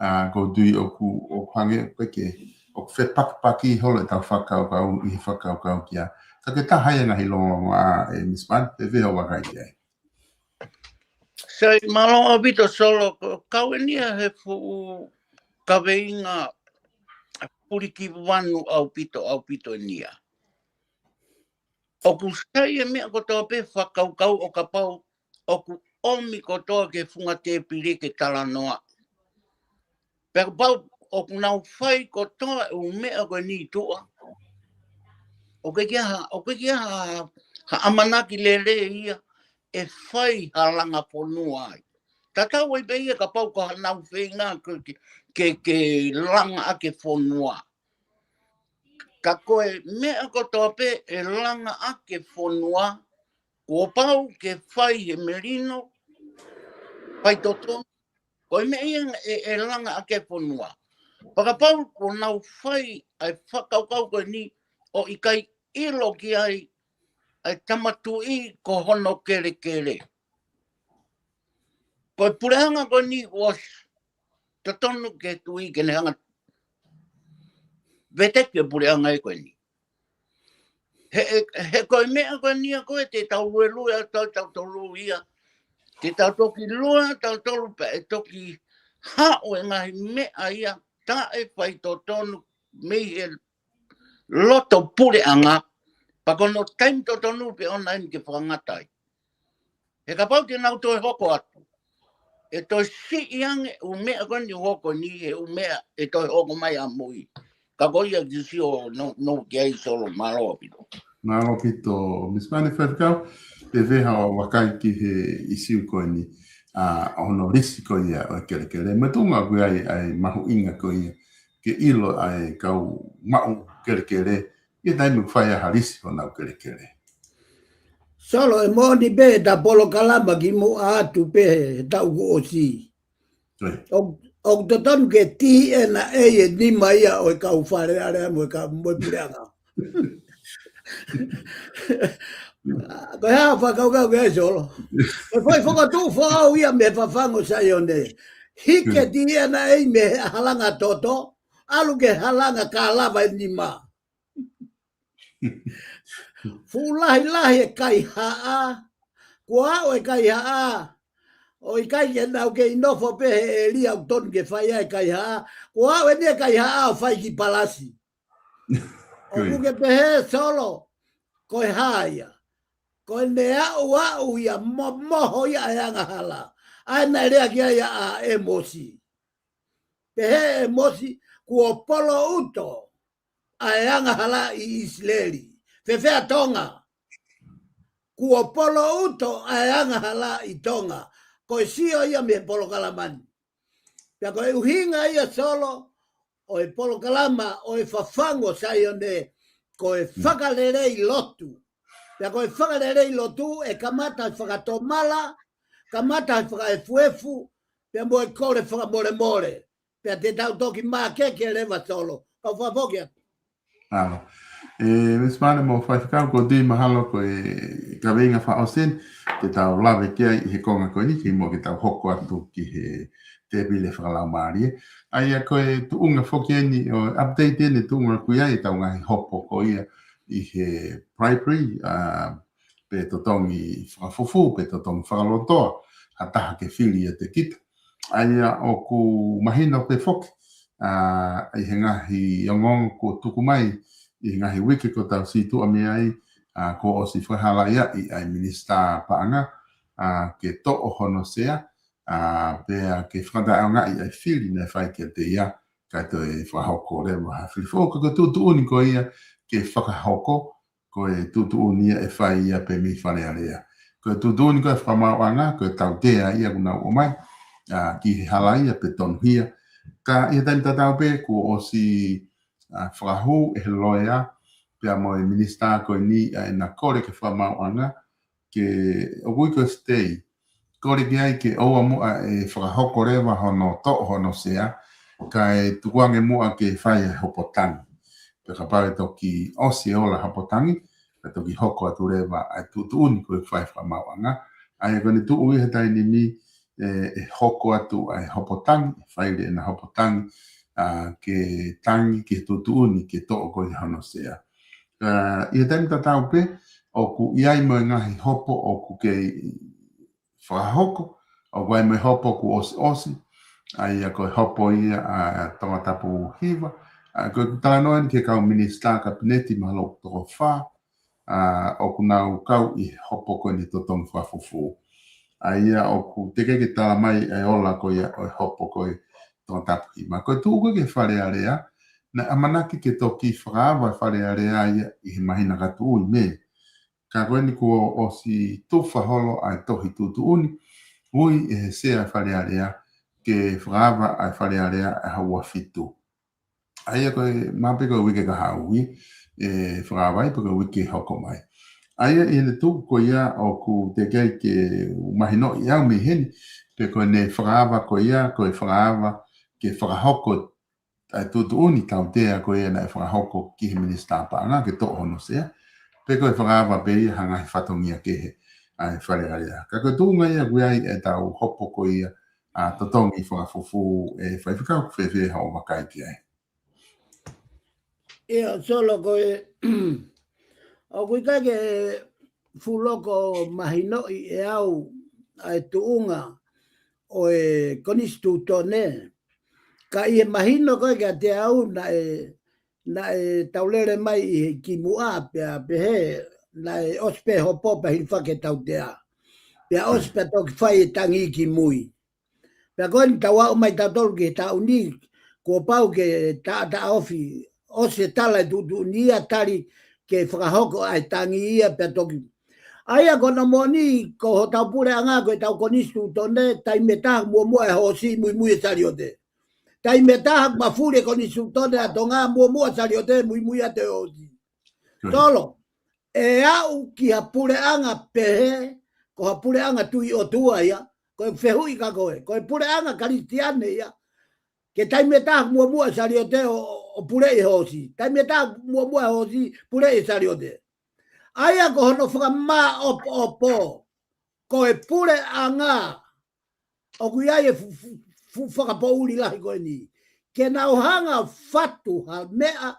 ʻa, ʻoku ou tui ʻoku, ʻoku hangē ʻoku ʻikai ke, ʻoku fepakipaki holo ʻetau fakakaukau, ʻi he fakakaukau ki ai. Ka ko e taha ia e ngaahi longoaʻa, ʻe Miss Vine, pe ko e hā hoʻo vakai ki ai? Sai, mālō ʻaupito Solo, ko e kau eni ia he fuʻu kaveinga pulikivanu ʻaupito, ʻaupito eni ia. ʻOku sai e meʻa kotoa pē fakakaukau ʻo kapau ʻoku ʻomi kotoa ki he funga tēpile ke talanoa. Pea kapau ʻoku nau fai kotoa e ʻū meʻa ko eni ʻi tuʻa, ʻoku ʻikai ke ʻi ai ha, ʻoku ʻikai ke ʻi ai ha, ha ʻamanaki lelei ia ʻe fai ha langa fonua ai. Tatau ai pē ia kapau ko haʻanau feinga ke, ke, ke, ke langa ʻaki e fonua. Ka ko e meʻa kotoa pē ʻe langa ʻaki e fonua, kuo pau ke fai he melino, fai totonu, ko e meʻa ia ʻe, ʻe langa ʻaki e fonua. Pea kapau kuo nau fai ʻa e fakakaukau ko eni ʻo ʻikai ʻilo ki ai ʻa e tama tuʻi ko hono kelekele. Ko e puleʻanga ko eni ʻoku totonu ke tuʻi ke ne hanga ʻo veteki e puleʻanga ko eni. He, he ko e meʻa ko eni ia ko e te tau luelue ʻa tau, tau tolu ia. Te tau toki lua, tau tolu pea ʻe toki haʻu e ngaahi meʻa ia taʻefaitotonu mei he loto puleʻanga, pea ko hono taimi totonu pē ʻona eni ke fakangata ai. He kapau te nau toe hoko atu, ʻe toe siʻi ange ʻū meʻa ko eni ʻoku hoko ni he ʻū meʻa ʻe toe hoko mai ʻamui. Ka ko ia ke sio no, no ke ai Solo, mālō ʻaupito. Mālō ʻaupito, Miss Mane Faifekau, te veha ʻo vakai ki he ʻīsiu ko eni, ʻa, ʻo hono lisi ko ia ʻo e kelekele. Mo e tuʻunga ʻoku ʻi ai ʻa e mahuʻinga ko ia ke ʻilo ʻa e kau maʻu kelekele, ʻi he taimi ʻoku fai ai ha lisi honau kelekele. Solo, ʻe moʻoni pē ʻeta polokalama kimuʻa atu pē he taʻu kuo ʻosi. ʻOku, ʻoku totonu ke T N A e nima ia ʻo e kau Fale Alea mo e kau mo e puleʻanga. Ko e hā e fakakaukau ki ai Solo? Ko e foʻi fokotuʻu foʻou ia mei Fafangu Saione. Hiki e T N A mei he halanga toto, ʻalu ki he halanga ka lava e nima. Fuʻu lahilahi e kaihaʻa, kuo aʻu e kaihaʻa, ʻo ʻikai ke nau kei nofo pē he ʻēlia ʻoku totonu ke fai ai e kaihaʻa, kuo aʻu eni e kaihaʻa ʻo fai ki Palasi. ʻOku ke pehē Solo, ko e hā ia? Ko ʻene aʻuaʻu ia mo, moho ia e angahala. ʻA ē naʻe lea ki ai ʻa ʻĒmosi. Pehē ʻe ʻĒmosi, kuo poloʻuto ʻa e angahala ʻi ʻIsileli. Fēfē ʻa Tonga? Kuo poloʻuto ʻa e angahala ʻi Tonga. Ko e sio ia mei he polokalama ni. Pea ko e ʻuhinga ia Solo, ʻo e polokalama ʻo e Fafangu ʻo Saione, ko e fakalelei lotu. Pea ko e fakalelei lotu ʻe kamata he fakatomala, kamata he fakaefuefu, pea mo e kole fakamolemole. Pea te tau toki mākeke leva Solo. Kau fakafoki atu. ʻAlo. ʻE, Miss Mane mo Faifekau, ko Dee mahalo ko e kaveinga fakaʻosi eni te tau lave ki ai ʻi he konga ko eni, kimuʻa ke tau hoko atu ki he tēpile fakalaumālie. ʻA ia ko e tuʻunga foki eni, ʻo update eni tuʻunga ʻoku ʻi ai ʻetau ngaahi hopo ko ia ʻi he bribery, ʻa, pe totongi fakafufū, pe totongi fakalotoa, ha taha ke fili ʻiate kita. ʻA ia ʻoku mahino pē foki, ʻa, ʻi he ngaahi ongoongo kuo tuku mai, ʻi he ngaahi uike kuo tau situʻa mei ai, ʻa, kuo ʻosi fakahalaia ʻe he Minisitā Paʻanga, ʻa, ke toʻo hono sea, ʻa, pea ke fakataʻeʻaongaʻi ʻa e fili naʻe fai kiate ia, kae toe fakahoko leva ha fili foʻou, ka ko e tuʻutuʻuni ko ia ke fakahoko, ko e tuʻutuʻuni ia ʻe fai ia pē mei Fale Alea. Ko e tuʻutuʻuni ko e fakamaauʻanga, ko e tautea ia ʻoku nau ʻomai, ʻa, ki he halaia pe tonuhia. Ka ʻi he taimi tatau pē, kuo ʻosi, ʻa, fakahū ʻe he loea, pea mo e minisitā ko eni, ʻa, ʻena kole ki he fakamaauʻanga, ke ʻoku ʻi ai ko e stay. Kole ki ai ke ʻoua muʻa ʻe fakahoko leva hono toʻo hono sea, kae tukuange muʻa ke fai e hopo tangi. Pea kapau ʻe toki ʻosi e ola hopo tangi, kae toki hoko atu leva ʻa e tuʻutuʻuni ko e fai fakamaauʻanga. ʻA ia ko ʻene tuʻu ʻi he taimi ni, ʻe, ʻe hoko atu ʻa e hopo tangi, ʻe fai leva ʻena hopo tangi, ʻa, ke tangi ki he tuʻutuʻuni ke toʻo ko ia hono sea. ʻA, ʻi he taimi tatau pē, ʻoku ʻi ai mo e ngaahi hopo ʻoku kei fakahoko, ʻoku ʻi ai mo e hopo kuo ʻosiʻosi, ʻa ia ko e hopo ia ʻa Tongatapu Hiva, ʻa, ko e talanoa eni ki he kau minisitā kapineti mahalo ʻoku toko fā, ʻa, ʻoku nau kau ʻi he hopo ko eni totongi fakafufū. ʻA ia ʻoku teʻeki ke tala mai ʻa e ola ko ia ʻo e hopo ko e Tongatapu Hiva. Ko e tuʻu ko ē ki he Fale Alea, naʻe ʻamanaki ke toki fakaava e Fale Alea ia ʻi he māhina ka tuʻu ʻi Mē. Ka ko eni kuo ʻosi tufa holo ʻa e tohi tuʻutuʻuni, ui ʻe he sea Fale Alea ke fakaava ʻa e Fale Alea ʻaho ua fitu. ʻA ia ko e mahalo pē ko e uike kahaʻu ʻe fakaava ai pe ko e uike hoko mai. ʻA ia ʻi heʻene tuku ko ia ʻoku teʻeki ke u mahinoʻi au mei heni, pe ko ʻene fakaava ko ia, ko e fakaava ke fakahoko ʻa e tuʻutuʻuni tautea ko ia naʻe fakahoko ki he minisitā paʻanga ke toʻo hono sea, pe ko e fakaava pē ia ha ngaahi fatongia kehe. ʻa e Fale Alea. Ka ko e tuʻunga ia ʻoku ʻi ai ʻetau hopo ko ia ʻa e totongi fakafufū, ʻe Faifekau, ʻoku fēfē hoʻo vakai ki ai? ʻIo, Solo, ko e, ʻoku ʻikai ke fuʻu loko mahinoʻi ʻe au ʻa e tuʻunga ʻo e konisitūtone. Ka ʻi he mahino ko ē kiate au naʻe, naʻe tau lele mai ʻi he kimuʻa pea pehē, naʻe ʻosi pē hopo pea hilifaki e tautea. Pea ʻosi pea toki fai e tangi ki mui. Pea ko eni tau aʻu mai tautolu ki he taʻu ni, kuo pau ke taʻataʻofi, ʻosi e tala e tuʻutuʻuni ia, tali ke fakahoko ʻa e tangi ia pea toki. ʻA ia ko hono moʻoni, ko hotau puleʻanga ko ʻetau konisitūtone, taimi ʻe taha muʻomuʻa e hoosi, muimui e saliote. Taimi ʻe taha mafuli e konisitūtone ʻa Tonga, muʻomuʻa saliote, muimui atu e hoosi. Solo, ʻe aʻu ki ha puleʻanga pehē, ko ha puleʻanga tui ʻOtua ia, ko e fehuʻi kia koe, ko e puleʻanga Kalisitiane ia, ke taimi ʻe taha muʻomuʻa saliote ʻo, ʻo puleʻi hoosi. Taimi ʻe taha muʻomuʻa hoosi, puleʻi saliote. ʻA ia ko hono fakamāʻopoʻopo, ko e puleʻanga, ʻoku ʻi ai e fu-, fu-, fu-, fakapoʻuli lahi ko eni. Ke nau hanga fatu ha meʻa,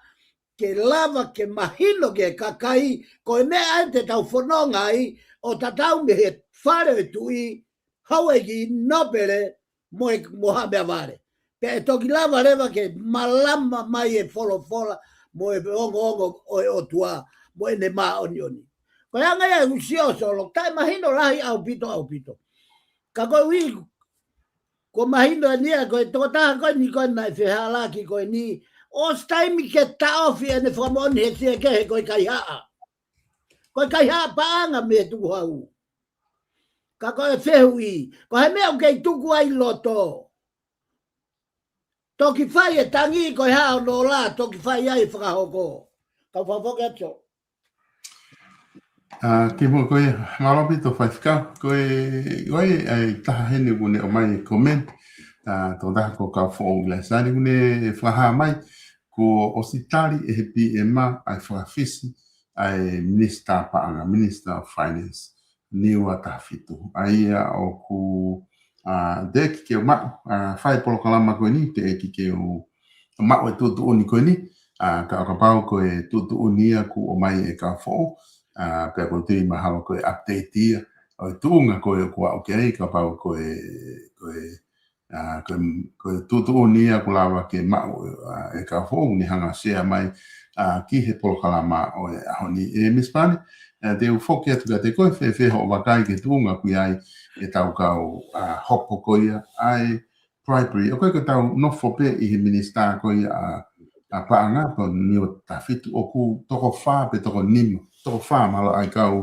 ke lava, ke mahino ki he kakai, ko e meʻa ē te tau fononga ai, ʻo tatau mei he fale ʻo e tuʻi, houʻeiki nōpele, mo e, mo Haʻa Meʻavale. Pea ʻe toki lava leva ke malama mai e folofola, mo e ongoongo ʻo e ʻOtua, mo ʻene māʻoniʻoni. Ko e anga ia ʻeku sio Solo, taʻemahino lahi ʻaupito, ʻaupito. Ka ko e ui, ko e mahino eni ia, ko e tokotaha ko eni ko ē naʻe fehālaaki ko eni, ʻosi taimi ke taʻofi ʻene fakamoʻoni he siʻi kehe ko e kaihaʻa. Ko e kaihaʻa paʻanga mei he tukuhau. Ka ko e fehuʻi, ko e hā e meʻa ʻoku kei tuku ai loto? Toki fai e tangi, ko e hā hono ola, toki fai ai e fakahoko. Kau fakafoki atu. ʻA, kimuʻa ko ia, mālō ʻaupito Faifekau, ko e, ko e, ʻa e taha heni ʻoku ne ʻomai e comment, ʻa, tokotaha ko Kaufoʻou Lāsani ʻoku ne fakahā mai, kuo ʻosi tali ʻe he P M ʻa e fakafisi, ʻa e Minisitā Paʻanga, Minister of Finance, Niua taha fitu. ʻA ia ʻoku, ʻa, teʻeki ke u maʻu, ʻa, fai polokalama ko eni, teʻeki ke u maʻu e tuʻutuʻuni ko eni, ʻa, ka ʻo kapau ko e tuʻutuʻuni ia kuo ʻomai ʻe Kaufoʻou, ʻa, pea ʻoku ou tui mahalo ko e update ia ʻo e tuʻunga ko ē ʻoku aʻu ki ai, kapau ko e, ko e, ʻa, ko e, ko e tuʻutuʻuni ia kuo lava ke maʻu, ʻa, ʻe Kaufoʻou, ne hanga share mai, ʻa, ki he polokalama ʻo e ʻaho ni. ʻE Miss Pane, ʻa, te u foki atu kiate koe, fēfē hoʻo vakai ki he tuʻunga ʻoku ʻi ai ʻetau kau, ʻa, hopo ko ia, ʻa e bribery. ʻOku ʻikai ke tau nofo pē ʻi he minisitā ko ia ʻa, ʻa paʻanga, ko Niua taha fitu, ʻoku toko fā pe toko nima, toko fā mahalo ʻa e kau,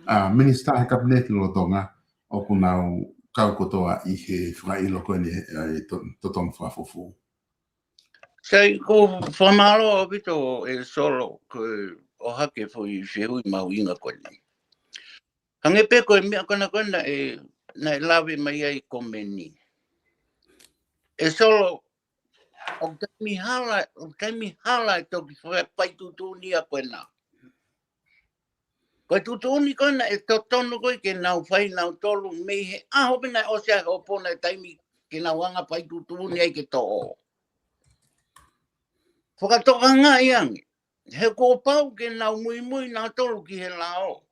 ʻa, minisitā he kapineti lolotonga, ʻoku nau kau kotoa ʻi he fakaʻilo ko eni, ʻa e to-, totongi fakafufū. Sai, ʻoku ou fakamālō ʻaupito ʻe Solo, ko e ʻohake foʻi fehuʻi mahuʻinga ko eni. Hangē pē ko e meʻa ko ena ko ena ʻe, naʻe lave mai ai comment ni. ʻE Solo, ʻoku taimi hala, ʻoku taimi hala e toki fai, fai tuʻutuʻuni ia ko ena. Ko e tuʻutuʻuni ko ena ʻe totonu ko ē ke nau fai nautolu mei he ʻaho pē naʻe ʻosi ai hopo, naʻe taimi ke nau hanga fai tuʻutuʻuni ai ke toʻo. Fakatokangaʻi ange, he kuo pau ke nau muimui nautolu ki he lao.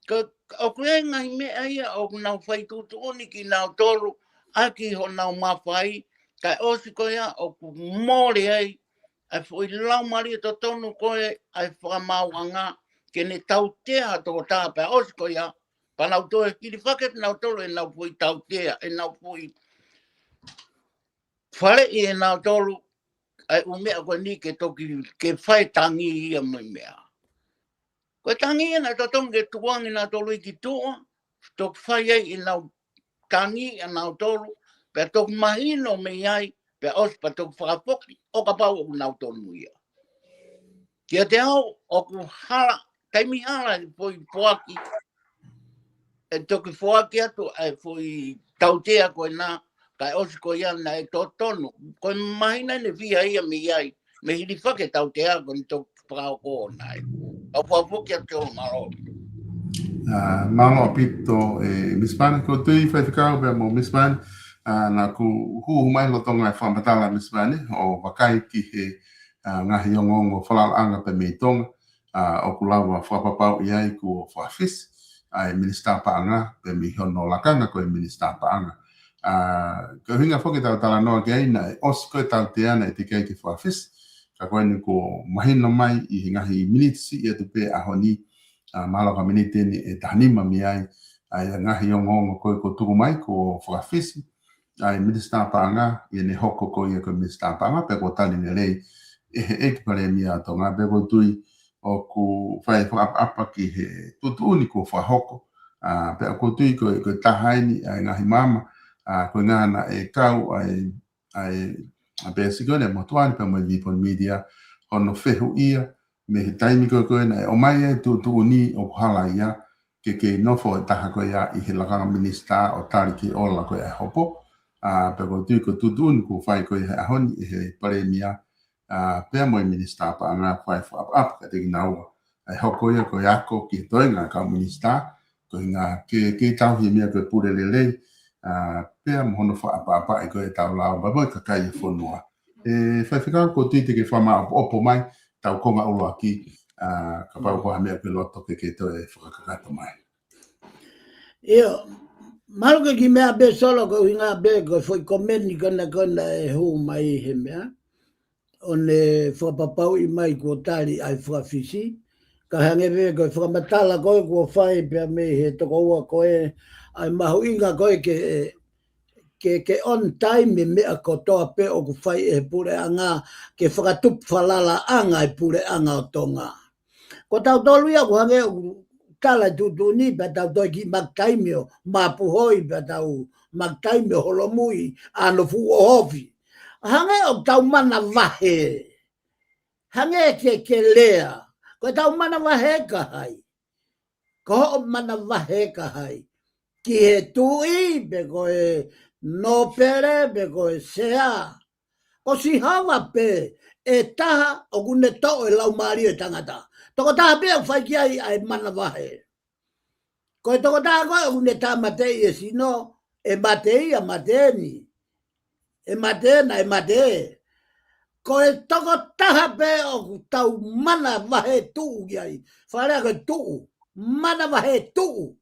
Ka, ʻoku ʻi ai e ngaahi meʻa ia ʻoku nau fai tuʻutuʻuni kinautolu ʻaki honau mafai, kae ʻosi ko ia ʻoku mole ai ʻa e foʻi laumālie totonu ko ē ʻa e fakamaauʻanga ke ne tautea ha tokotaha, pea ʻosi ko ia pea nau toe hilifaki atu nautolu ʻenau foʻi tautea, ʻenau foʻi faleʻi ʻe nautolu ʻa e ʻū meʻa ko eni ke toki, ke fai tangi ia mo e meʻa. Ko e tangi ia naʻe totonu ke tukuange nautolu ia ki tuʻa, toki fai ai ʻenau tangi ʻanautolu, pea toki mahino mei ai, pea ʻosi pea toki fakafoki, ʻo kapau ʻoku nau tonu ia. Kiate au, ʻoku hala, taimi hala e foʻi foaki, ʻe toki foaki atu ʻa e foʻi tautea ko ena, kae ʻosi ko ia naʻe totonu. Ko e māhina ʻe fiha ia mei ai, mei hilifaki e tautea ko eni toki fakahoko ʻona ai. Kau fakafoki atu, mālō. Mālō ʻaupito, ʻe Misi Pane, ʻoku ou tui Faifekau pea mo Misi Pane, naʻa ku hū mai lolotonga e fakamatala Misi Pane, ʻo vakai ki he ngaahi ongoongo falalaʻanga pea mei Tonga, ʻoku lava fakapapauʻi ai kuo fakafisi ʻa e Minisitā Paʻanga pea mei hono lakanga ko e Minisitā Paʻanga. Ko e ʻuhinga foki ʻetau talanoa ki ai naʻe ʻosi ko e tautea naʻe teʻeki ai ke fakafisi, ka ko eni kuo mahino mai ʻi he ngaahi miniti siʻi atu pē ʻaho ni, mahalo ko e miniti eni ʻe taha nima mei ai, ʻa e ngaahi ongoongo ko ē kuo tuku mai kuo fakafisi ʻa e Minisitā Paʻanga, ʻi heʻene hoko ko ia ko e Minisitā Paʻanga, pea kuo tali lelei ʻe he ʻEiki Palēmia ʻo Tonga, pea ʻoku ou tui ʻoku fai fakaʻapaʻapa ki he tuʻutuʻuni kuo fakahoko. Pea ʻoku ou tui ko e, ko e taha eni ʻa e ngaahi maama, ko e ʻuhinga naʻe kau ʻa e, ʻa e, ʻa Pēsiko ne motuani pea mo e Vipon Media, hono fehuʻia, mei he taimi ko ē ko ē naʻe ʻomai ai e tuʻutuʻuni ʻoku hala ia, ke kei nofo e taha ko ia ʻi he lakanga minisitā ʻo tali ki he ola ko ia ʻa e hopo. Pea ʻoku ou tui ko e tuʻutuʻuni kuo fai ko ia he ʻaho ni ʻe he Palēmia, pea mo e Minisitā Paʻanga, fai fakaʻapaʻapa kiate kinaua. ʻA e hoko ia ko e ako ki he toenga kau minisitā, ko e ʻuhinga ke, ke tauhi e meʻa ko e pule lelei, pea mo hono fakaʻapaʻapaʻi ko ē ʻetau lao, pea mo e kakai e fonua. ʻE Faifekau, ʻoku ou tui te ke fakamāʻopoʻopo mai ʻetau konga ʻuluaki, kapau ko ha meʻa ʻoku ke loto ke ke toe fakakakato mai. ʻIo, mahalo ko e kiʻi meʻa pē Solo ko e ʻuhinga pē ko e foʻi komeni ko ena ko ena ʻe hū mai he meʻa. ʻO ne fakapapauʻi mai kuo tali ʻa e fakafisi. Ka hangē pē ko e fakamatala ko ē kuo fai pea mei he tokoua ko ē, ʻa e mahuʻinga ko ē ke, ke, ke on time e meʻa kotoa pē ʻoku fai ʻe he puleʻanga, ke fakatupu falalaʻanga e puleʻanga ʻo Tonga. Ko tautolu ia ʻoku hangē ʻoku tala e tuʻutuʻuni pea tau toe kiʻi mark time ʻo mapuhoi pea tau mark time ʻo holomui ʻa hono fuʻu ʻohofi. Hangē ʻoku tau manavahē. Hangē ke, ke lea. Ko ʻetau manavahē kia hai? Ko hoʻo manavahē kia hai? Ki he tuʻi, pe ko e nōpele, pe ko e sea? Ko Sihova pē ʻe taha ʻoku ne toʻo e laumālie ʻo e tangata. Tokotaha pē ʻoku fai ki ai ʻa e manavahē. Ko e tokotaha ko ē ʻoku ne tāmateʻi e sino, ʻe mate ia, mate ni. ʻE mate ena, ʻe mate. Ko e tokotaha pē ʻoku tau manavahē tuʻu ki ai. Fakalea ko e tuʻu, manavahē tuʻu.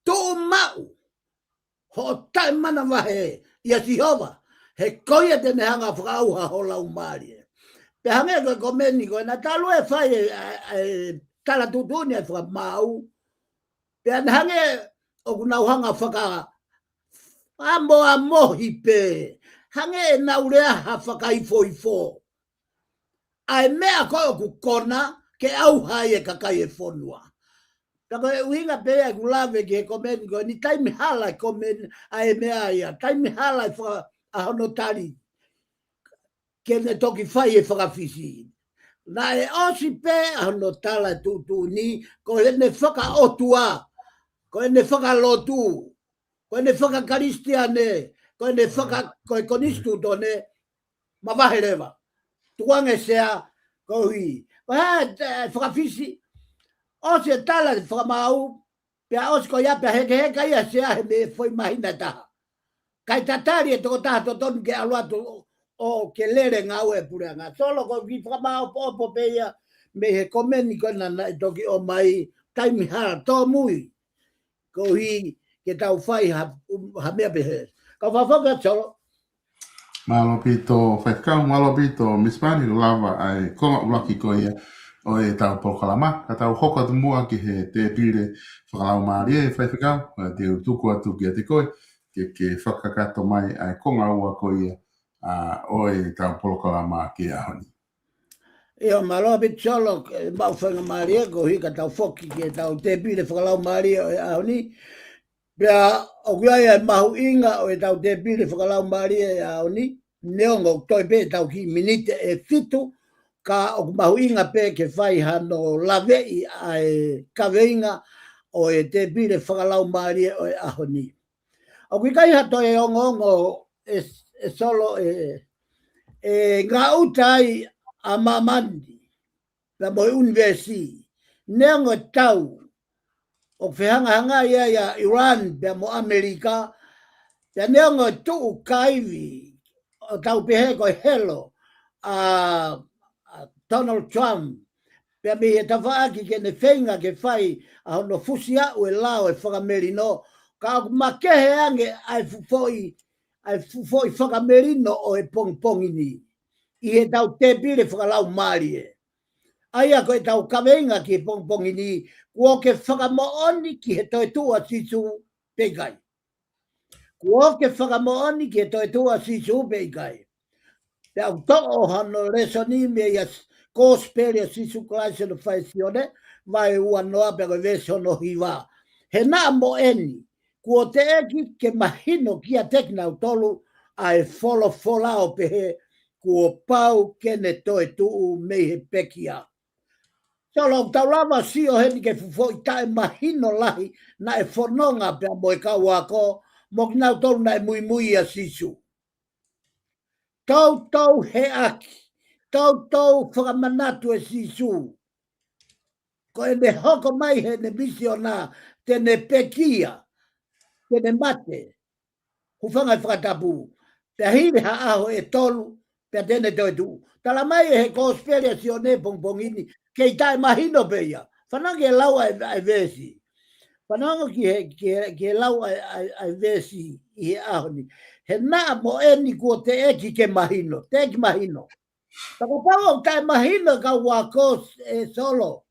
Tuʻu maʻu hoʻo taʻemanavahē ʻia Sihova, he ko ia te ne hanga ʻo fakaʻauha ho laumālie. Pea hangē ko e komeni ko ena, talu e fai e, e, e tala tuʻutuʻuni ʻa e fakamaau, pea ne hangē ʻoku nau hanga ʻo fakaʻamoʻamohi pē, hangē ʻenau lea ha fakaifoifo ʻa e meʻa ko ē ʻoku kona ke ʻauha ai e kakai e fonua. Pea ko e ʻuhinga pē ia ʻeku lave ki he komeni ko eni, taimi hala e komeni, ʻa e meʻa ia, taimi hala e faka-, ʻa hono tali ke ne toki fai e fakafisi. Naʻe ʻosi pē ʻa hono tala e tuʻutuʻuni, ko ʻene fakaʻotua, ko ʻene fakalotu, ko ʻene fakakalisitiane, ko ʻene faka-, ko e konisitūtone, mavahe leva. Tukuange sea, koeʻuhi ko e hā e fakafisi, ʻosi e tala e fakamaau, pea ʻosi ko ia pea hekeheka ia sea he meimei foʻi māhina ʻe taha. Kae tatali e tokotaha totonu ke ʻalu atu ʻo, ʻo ke lele ngāue e puleʻanga. Solo, ko e kiʻi fakamāʻopoʻopo pē ia mei he komeni ko ena naʻe toki ʻomai, taimi hala, tōmui. Koeʻuhi ke tau fai ha, ha meʻa pehē. Kau fakafoki atu Solo. Mālō ʻaupito Faifekau, mālō ʻaupito Misi Pane, ʻoku lava ʻa e konga ʻuluaki ko ia ʻo ʻetau polokalama, ka tau hoko atu muʻa ki he tēpile fakalaumālie Faifekau, ʻa ia te u tuku atu kiate koe, ke, ke fakakakato mai ʻa e konga ua ko ia, ʻa, ʻo ʻetau polokalama ki he ʻaho ni. ʻIo, mālō ʻaupito Solo, ke maʻu faingamālie koeʻuhi ka tau foki ki heʻetau tēpile fakalaumālie ʻo e ʻaho ni. Pea ʻoku ʻi ai e mahuʻinga ʻo ʻetau tēpile fakalaumālie ʻo e ʻaho ni, neongo ʻoku toe pē ʻetau kiʻi miniti ʻe fitu, ka ʻoku mahuʻinga pē ke fai hano laveʻi ʻa e kaveinga ʻo e tēpile fakalaumālie ʻo e ʻaho ni. ʻOku ʻikai ha toe ongoongo ʻe, ʻe Solo ʻe, ʻe ngaʻuta ai ʻa māmani, pea mo e ʻunivēsi, neongo e tau ʻOku fehangahangai ai ʻa Iran pea mo ʻAmelika, pea neongo e tuʻu kaivi ʻo tau pehē ko e helo ʻa, ʻa Donald Trump, pea mei he tafaʻaki ke ne feinga ke fai ʻa hono fusi aʻu e lao e fakamelino, ka ʻoku makehe ange ʻa e fuʻu foʻi, ʻa e fuʻu foʻi fakamelino ʻo e pongipongi ni ʻi heʻetau tēpile fakalaumālie. ʻA ia ko ʻetau kaveinga ki he pongipongi ni, kuo ke fakamoʻoni ki he toetuʻu ʻa Sīsū pe ʻikai. Kuo ke fakamoʻoni ki he toetuʻu ʻa Sīsū pe ʻikai. Pea ʻoku toʻo hono lēsoni mei he Kosipeli ʻa Sīsū Kalaisi naʻe fai ʻe Sione, vahe ua noa pea ko e veesi hono hiva. He naʻa mo eni, kuo teʻeki ke mahino kiate kinautolu ʻa e folofola ʻo pehē, kuo pau ke ne toetuʻu mei he pekia. Solo, ʻoku tau lava sio heni ki he fuʻu foʻi taʻemahino lahi naʻe fononga pea mo e kau ako, mo kinautolu naʻe muimui ʻia Sīsū. Toutou heʻaki, toutou fakamanatu ʻe Sīsū, ko ʻene hoko mai heʻene misiona, te ne pekia, te ne mate, hūfanga he fakatapu, pea hili ha ʻaho ʻe tolu, pea te ne toetuʻu. Tala mai ʻe he Kosipeli ʻa Sione pongipongi ni, kei taʻemahino pē ia. Fanongo ki he lau ʻa e, ʻa e veesi. Fanongo ki he, ki he, ki he lau ʻa e, ʻa e, ʻa e veesi ʻi he ʻaho ni. He naʻa mo eni kuo teʻeki ke mahino, teʻeki mahino. Ka kapau ʻoku taʻemahino e kau ako, ʻe Solo,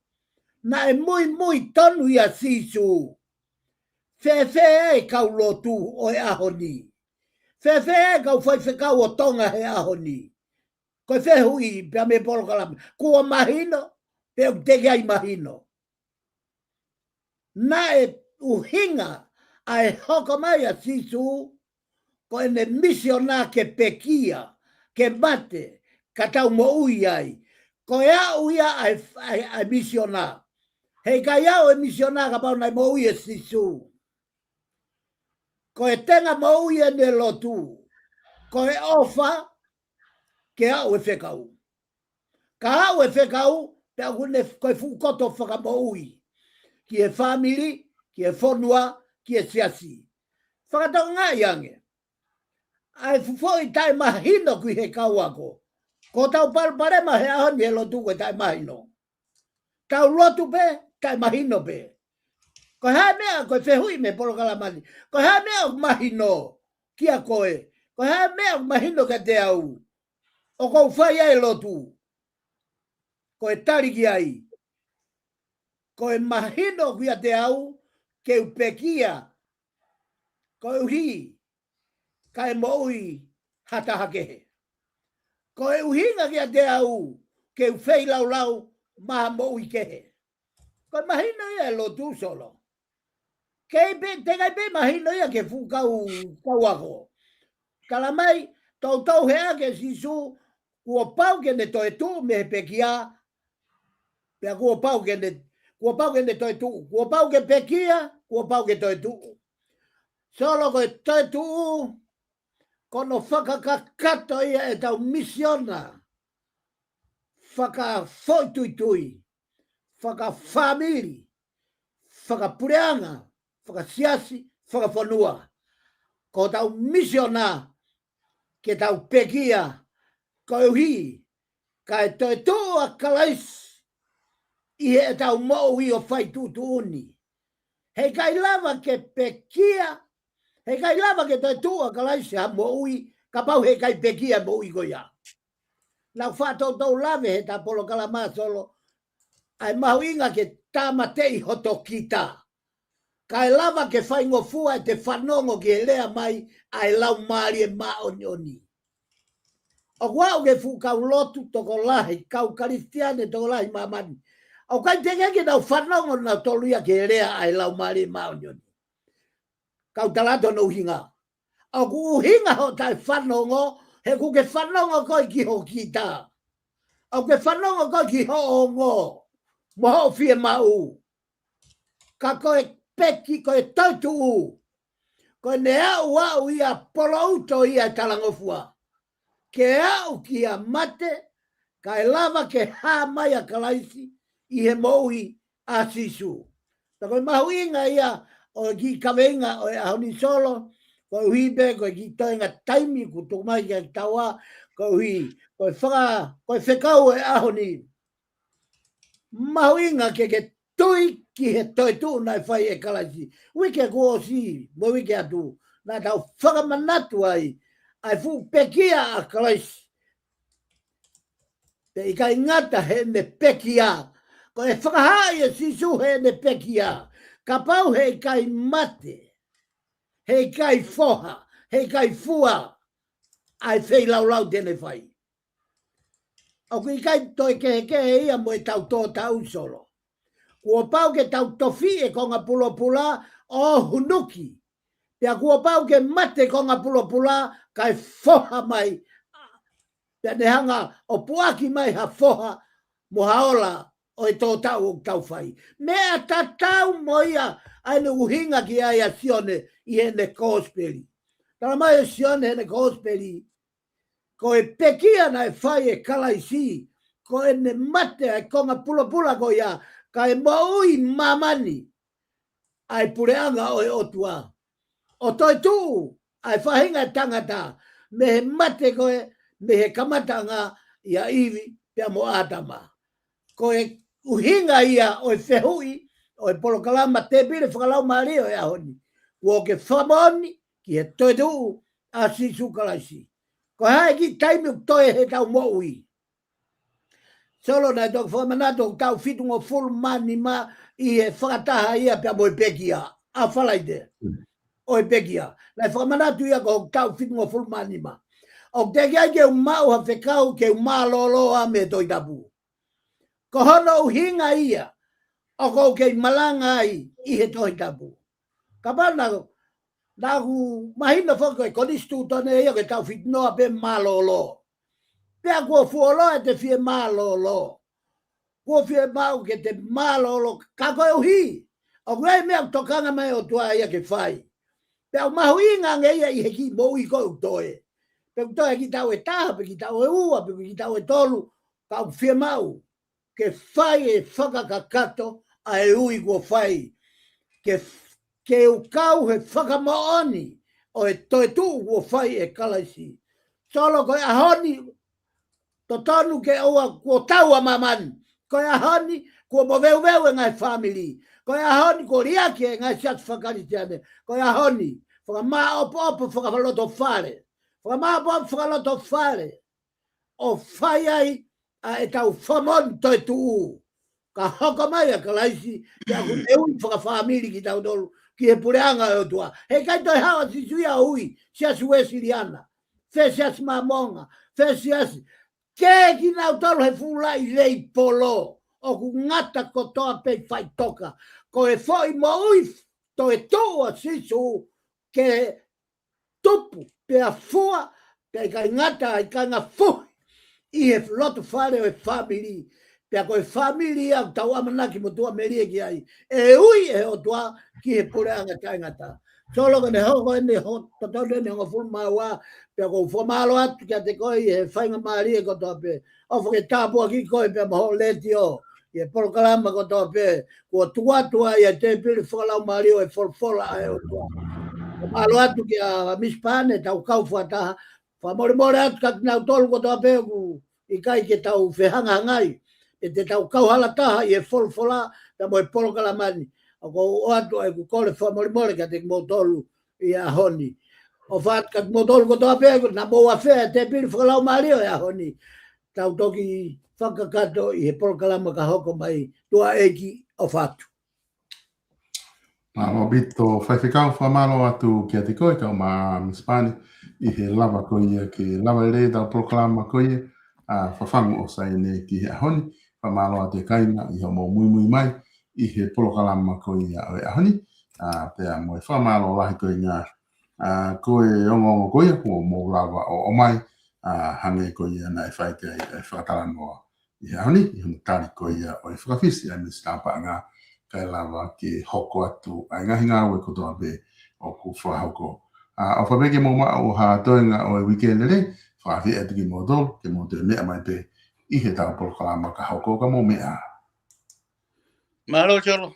naʻe muimui tonu ʻia Sīsū. Fēfē e kau lotu ʻo e ʻaho ni? Fēfē e kau faifekau ʻo Tonga he ʻaho ni? Ko e fehuʻi pea mei he polokalama. Kuo mahino, pe ʻoku teʻeki ai mahino? Naʻe ʻuhinga ʻa e hoko mai ʻa Sīsū, ko ʻene misiona ke pekia, ke mate, ka tau moʻui ai. Ko e aʻu ia ʻa e, ʻa e, ʻa e misiona. Heʻikai aʻu e misiona kapau naʻe moʻui ʻa Sīsū. Ko e tenga moʻui ʻene lotu. Ko e ʻofa ke aʻu e fekau. Ka aʻu e fekau, pea ʻoku ne ko e fuʻu koto fakamoʻui ki he fāmili, ki he fonua, ki he siasi. Fakatokangaʻi ange. ʻA e fuʻu foʻi taʻemahino ki he kau ako. Ko ʻetau palopalema he ʻaho ni he lotu ko e taʻemahino. Tau lotu pē, taʻemahino pē. Ko e hā e meʻa, ko e fehuʻi mei he polokalama ni, ko e hā e meʻa ʻoku mahino kia koe? Ko e hā e meʻa ʻoku mahino kiate au ʻoku ou fai ai e lotu? Ko e tali ki ai, ko e mahino kiate au ke u pekia, koeʻuhi kae moʻui ha taha kehe. Ko e ʻuhinga kiate au ke u feilaulau maʻa ha moʻui kehe. Ko e mahino ia e lotu, Solo. Kei pē, teʻeki ai pē mahino ia ki he fuʻu kau, kau ako. Tala mai, toutou heʻaki ʻa Sīsū, kuo pau ke ne toetuʻu mei he pekia, pea kuo pau ke ne, kuo pau ke ne toetuʻu. Kuo pau ke pekia, kuo pau ke toetuʻu. Solo, ko e toetuʻu, ko hono fakakakato ia ʻetau misiona fakafoʻituitui, fakafāmili, fakapuleʻanga, fakasiasi, fakafonua. Ko hotau misiona ke tau pekia, koeʻuhi kae toetuʻu ʻa Kalaisi ʻi heʻetau moʻui ʻo fai tuʻutuʻuni. Heʻikai lava ke pekia, heʻikai lava ke toetuʻu ʻa Kalaisi ha moʻui kapau heʻikai pekia e moʻui ko ia. Naʻa ku faʻa toutou lave he ta polokalama, Solo, ʻa e mahuʻinga ke tāmateʻi hoto kita, kae lava ke faingofua ʻete fanongo ki he lea mai ʻa e Laumālie Māʻoniʻoni. ʻOku aʻu ki he fuʻu kau lotu tokolahi, kau Kalisitiane tokolahi ʻi māmani, ʻoku ʻikai teʻeki ke nau fanongo nautolu ia ki he lea ʻa e Laumālie Māʻoniʻoni. Kau tala atu hono ʻuhinga. ʻOku ʻuhinga hoʻo taʻefanongo, he ʻoku ke fanongo koe ki ho kita. ʻOku ke fanongo koe ki hoʻo ongo mo hoʻo fiemaʻu. Ka ko e peki, ko e toetuʻu, ko ʻene aʻu, aʻu ia poloʻuto ia e talangofua, ke aʻu kia mate, kae lava ke hā mai ʻa Kalaisi ʻi he moʻui ʻa Sīsū. Pea ko e mahuʻinga ia ʻo e kiʻi kaveinga ʻo e ʻaho ni Solo, koeʻuhi pē ko e kiʻi toenga taimi kuo tuku mai kia taua, koeʻuhi ko e faka-, ko e fekau ʻo e ʻaho ni. Mahuʻinga ke ke tui ki he toetuʻu naʻe fai ʻe Kalaisi. Uike kuo ʻosi, mo e uike atu, naʻa tau fakamanatu ai ʻa e fuʻu pekia ʻa Kalaisi. Pea ʻikai ngata heʻene pekia. Ko e fakahā ʻe Sīsū heʻene pekia. Kapau heʻikai mate, heʻikai foha, heʻikai fua, ʻa e feilaulau te ne fai. ʻOku ʻikai toe kehekehe ia mo e tau tō taʻu Solo. Kuo pau ke tau tofiʻi e konga pulopula ʻo hunuki. Pea kuo pau ke mate konga pulopula kae foha mai. Pea ne hanga ʻo puʻaki mai ha foha mo ha ola ʻo e tō taʻu ʻoku tau fai. Meʻa tatau mo ia ʻa ʻene ʻuhinga ki ai ʻa Sione ʻi heʻene kosipeli. Tala mai ʻe Sione heʻene kosipeli, ko e pekia naʻe fai ʻe Kalaisi, ko ʻene mate ʻa e konga pulopula ko ia, kae moʻui māmani ʻa e puleʻanga ʻo e ʻOtua. ʻO toetuʻu ʻa e faʻahinga ʻo e tangata, mei he mate ko ē, mei he kamataʻanga ʻia ʻIvi pea mo ʻĀtama. Ko e ʻuhinga ia ʻo e fehuʻi ʻo e polokalama tēpile fakalaumālie ʻo e ʻaho ni. Kuo ke fakamoʻoni ki he toetuʻu ʻa Sīsū Kalaisi. Ko e hā e kiʻi taimi ʻoku toe he tau moʻui? Solo, naʻe toki fakamanatu ʻoku taʻu fitungofulu mā nima ʻi he fakataha ia pea mo e pekia. ʻA Falaite. ʻO e pekia. Naʻe fakamanatu ia ko ʻoku taʻu fitungofulu mā nima. ʻOku teʻeki ai ke u maʻu ha fekau ke u mālōlō ai mei he Tohi Tapu. Ko hono ʻuhinga ia ʻoku ou kei malanga ai ʻi he Tohi Tapu. Kapau naʻa, naʻa ku mahino foki ko e konisitūtone ia ke tau fitungofulu pē mālōlō. Pea kuo fuoloa ʻete fie mālōlō. Kuo fiemaʻu ke te mālōlō ka koeʻuhi ʻoku ʻi ai e meʻa ʻoku tokanga mai ʻOtua ia ke fai. Pea ʻoku mahuʻinga ange ia ʻi he kiʻi moʻui ko ē ʻoku toe. Pe ʻoku toe kiʻi taʻu ʻe taha, pe kiʻi taʻu ʻe ua, pe kiʻi taʻu ʻe tolu, ka ʻoku fiemaʻu ke fai e fakakakato ʻa e ui kuo fai. Ke, ke u kau he fakamoʻoni ʻo e toetuʻu kuo fai ʻe Kalaisi. Solo, ko e ʻaho ni, totonu ke ʻoua kuo tau ʻa māmani. Ko e ʻaho ni, kuo moveuveu e ngaahi fāmili. Ko e ʻaho ni, kuo liʻaki e ngaahi siasi fakakalisitiane. Ko e ʻaho ni, fakamāʻopoʻopo fakalotofale. Fakamāʻopoʻopo fakalotofale. ʻO fai ai ʻa e tau fakamoʻoni toetuʻu. Ka hoko mai ʻa Kalaisi, pea ʻoku ne ui fakafāmili kitautolu ki he puleʻanga ʻo e ʻOtua. Heʻikai toe haʻu ʻa Sīsū ia ʻo ui, Siasi Uēsiliana, fē Siasi Māmonga, fē Siasi. Ke kinautolu he fuʻu laʻi leipolo, ʻoku ngata kotoa pē ʻi faʻitoka. Ko e foʻi moʻui toetuʻu ʻa Sīsū ke tupu, pea fua, pea ʻikai ngata ai, ʻikai ngata ai, fuhi ʻi he lotofale ʻo e fāmili. Pea ko e fāmili ia ʻoku tau ʻamanaki mo tuʻamelie ki ai. ʻE ui ʻe he ʻOtua ki he puleʻanga taʻengata. Solo, ko ʻene hoko eni, ho-, totonu eni hongofulu mā ua, pea ʻoku ou fakamālō atu kiate koe ʻi he faingamālie kotoa pē. ʻOfa ke tāpuakiʻi koe pea mo hoʻo letiō ʻi he polokalama kotoa pē, kuo tuku atu ai ʻa e tēpile fakalaumālie ʻo e folofola ʻa e ʻOtua. Fakamālō atu kia Misi Pane, tau kau fakataha. Fakamolemole atu kia kinautolu kotoa pē ʻoku ʻikai ke tau fehangahangai. ʻE te tau kau hala taha ʻi he folofola, pea mo e polokalama ni. ʻOku ou ʻoatu ʻa ʻeku kole fakamolemole kiate kimoutolu ʻi he ʻaho ni. ʻOfa atu kia kimoutolu kotoa pē, naʻa mou afea e tēpile fakalaumālie ʻo e ʻaho ni. Tau toki fakakakato ʻi he polokalama ka hoko mai, tuʻa ʻeiki, ʻofa atu. Mālō ʻaupito, Faifekau, fakamālō atu kiate koe, kau mo Misi Pane, ʻi he lava ko ia ke lava lelei ʻetau polokalama ko ia, ʻa Fafangu ʻo Saione ki he ʻaho ni. Fakamālō atu e kāinga ʻi hoʻomou muimui mai ʻi he polokalama ko ia ʻo e ʻaho ni. ʻA, pea mo e fakamālō lahi ko ia, ʻa, ko e ongoongo ko ia kuo mou lava ʻo ʻomai, ʻa, hangē ko ia naʻe fai ki ai e fakatalanoa ʻi he ʻaho ni, ʻi hono tali ko ia ʻo e fakafisi ʻa e Minisitā Paʻanga, kae lava ke hoko atu ʻa e ngaahi ngāue kotoa pē ʻoku fakahoko. ʻA, ʻofa pē ke mou maʻu ha toenga ʻo e uike lelei, fakaafeʻi atu kimoutolu ke mou toe meʻa mai pē ʻi heʻetau polokalama ka hoko, ka mou meʻa ā. Mālō, Solo.